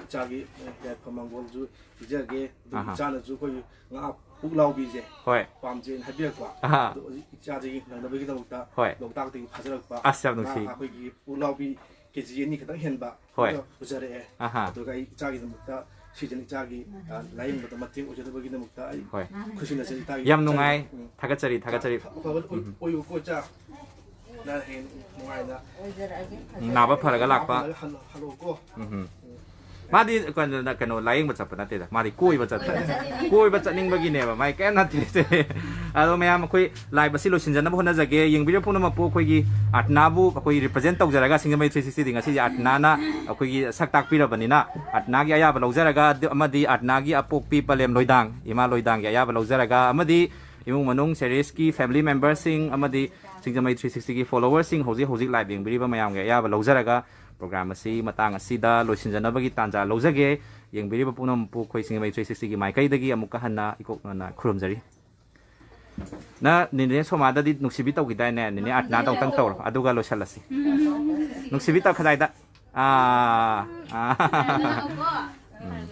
ꯏꯆꯥꯒꯤ, ꯑ, ꯌꯥꯏꯐ ꯃꯪꯒꯣꯜꯁꯨ ꯄꯤꯖꯒꯦ꯫ ꯑꯗꯨꯒ ꯑꯍꯥ꯫ ꯏꯆꯥꯅꯁꯨ ꯑꯩꯈꯣꯏ ꯉꯥ ꯄꯨꯛꯂꯥꯎꯕꯤꯁꯦ ꯍꯣꯏ꯫ ꯄꯥꯝꯖꯩꯅ ꯍꯥꯏꯕꯤꯔꯛꯄ꯫ ꯑꯍꯥ꯫ ꯑꯗꯣ ꯍꯧꯖꯤꯛ ꯏꯆꯥꯁꯤꯒꯤ ꯅꯪꯅꯕꯒꯤꯗꯃꯛꯇ ꯍꯣꯏ꯫ ꯂꯣꯛꯇꯥꯛꯇꯒꯤ ꯐꯥꯖꯔꯛꯄ ꯑꯁ, ꯌꯥꯝ ꯉꯥ ꯅꯨꯡꯁꯤ꯫ ꯑꯩꯈꯣꯏꯒꯤ ꯄꯨꯛꯂꯥꯎꯕꯤ ꯀꯦ ꯖꯤ ꯑꯅꯤ ꯈꯛꯇꯪ ꯍꯦꯟꯕ ꯍꯣꯏ꯫ ꯑꯗꯨꯒ ꯄꯨꯖꯔꯛꯑꯦ꯫ ꯑꯍꯥ꯫ ꯑꯗꯨꯒ ꯑꯩ ꯏꯆꯥꯒꯤꯗꯃꯛꯇ ꯁꯤꯖꯟ ꯏꯆꯥꯒꯤ, ꯑ, ꯂꯥꯌꯦꯡꯕꯗ ꯃꯇꯦꯡ ꯑꯣꯏꯖꯅꯕꯒꯤꯗꯃꯛꯇ ꯑꯩ ꯍꯣꯏ꯫ ꯈꯨꯠꯁꯤꯟꯅꯖꯔꯤ ꯏꯇꯥꯒꯤ ꯌꯥꯝ ꯅꯨꯡꯉꯥꯏ꯫ ꯎꯝ꯫ ꯊꯥꯒꯠꯆꯔꯤ, ꯊꯥꯒꯠꯆꯔꯤ꯫ ꯑꯐꯕ ꯑꯣꯏ-, ꯎꯝ꯫ ꯑꯣꯏꯌꯨꯀꯣ ꯏꯆꯥ꯫ ꯍꯌꯦꯡ ꯅꯨꯡꯉꯥꯏꯅ ꯎꯝ, ꯅꯥꯕ ꯐꯔꯒ ꯂꯥꯛꯄ꯫ ꯍꯜꯂꯛꯑꯣꯀꯣ꯫ ꯎꯝ꯫ ꯃꯥꯗꯤ ꯀꯩꯅꯣ, ꯀꯩꯅꯣ ꯂꯥꯌꯦꯡꯕ ꯆꯠꯄ ꯅꯠꯇꯦꯗ, ꯃꯥꯗꯤ ꯀꯣꯏꯕ ꯆꯠꯄ꯫ ꯀꯣꯏꯕ ꯆꯠꯅꯤꯡꯕꯒꯤꯅꯦꯕ, ꯃꯥꯏ ꯀꯩꯝ ꯅꯠꯇꯦ꯫ ꯑꯗꯣ ꯃꯌꯥꯝ, ꯑꯩꯈꯣꯏ live ꯑꯁꯤ ꯂꯣꯏꯁꯤꯟꯖꯅꯕ ꯍꯣꯠꯅꯖꯒꯦ꯫ ꯌꯦꯡꯕꯤꯔꯤꯕ ꯄꯨꯝꯅꯃꯛꯄꯨ ꯑꯩꯈꯣꯏꯒꯤ ꯑꯔꯇꯅꯥꯕꯨ ꯑꯩꯈꯣꯏ represent ꯇꯧꯖꯔꯒ, ꯁꯤꯡꯖꯃꯩ three sixty ꯗꯤ ꯉꯁꯤꯗꯤ ꯑꯔꯇꯅꯥꯅ ꯑꯩꯈꯣꯏꯒꯤ ꯁꯛ ꯇꯥꯛꯄꯤꯔꯕꯅꯤꯅ, ꯑꯔꯇꯅꯥꯒꯤ ꯑꯌꯥꯕ ꯂꯧꯖꯔꯒ, ꯑꯗꯨ ꯑꯃꯗꯤ ꯑꯔꯇꯅꯥꯒꯤ ꯑꯄꯣꯛꯄꯤ ꯄꯂꯦꯝ ꯂꯣꯏꯗꯥꯡ, ꯏꯃꯥ ꯂꯣꯏꯗꯥꯡꯒꯤ ꯑꯌꯥꯕ ꯂꯧꯖꯔꯒ, ꯑꯃꯗꯤ ꯏꯃꯨꯡ ꯃꯅꯨꯡ, ꯁꯦꯔꯤꯁꯀꯤ family memberꯁꯤꯡ ꯑꯃꯗꯤ ꯁꯤꯡꯖꯃꯩ three sixty ꯒꯤ followerꯁꯤꯡ, ꯍꯧꯖꯤꯛ ꯍꯧꯖꯤꯛ live ꯌꯦꯡꯕꯤꯔꯤꯕ ꯃꯌꯥꯝꯒꯤ ꯑꯌꯥꯕ ꯂꯧꯖꯔꯒ, program ꯑꯁꯤ ꯃꯇꯥꯡ ꯑꯁꯤꯗ ꯂꯣꯏꯁꯤꯟꯖꯅꯕꯒꯤ ꯇꯥꯟꯖꯥ ꯂꯧꯖꯒꯦ꯫ ꯌꯦꯡꯕꯤꯔꯤꯕ ꯄꯨꯝꯅꯃꯛꯄꯨ ꯑꯩꯈꯣꯏ ꯁꯤꯡꯖꯃꯩ three sixty ꯒꯤ ꯃꯥꯏꯀꯩꯗꯒꯤ ꯑꯃꯨꯛꯀ ꯍꯟꯅ ꯏꯀꯣꯛꯅꯅ ꯈꯨꯔꯨꯝꯖꯔꯤ꯫ ꯅ ꯅꯦꯅꯦ ꯁꯣꯃꯥꯗꯗꯤ ꯅꯨꯡꯁꯤꯕꯤ ꯇꯧꯈꯤꯗꯥꯏꯅꯦ? ꯅꯦꯅꯦ ꯑꯔꯇꯅꯥꯗ ꯑꯃꯨꯛꯇꯪ ꯇꯧꯔꯣ, ꯑꯗꯨꯒ ꯂꯣꯏꯁꯤꯜꯂꯁꯤ꯫ ꯅꯨꯡꯁꯤꯕꯤ ꯇꯧ ꯀꯗꯥꯏꯗ? ꯑꯥ, ꯑꯥ꯫ ꯎꯝ꯫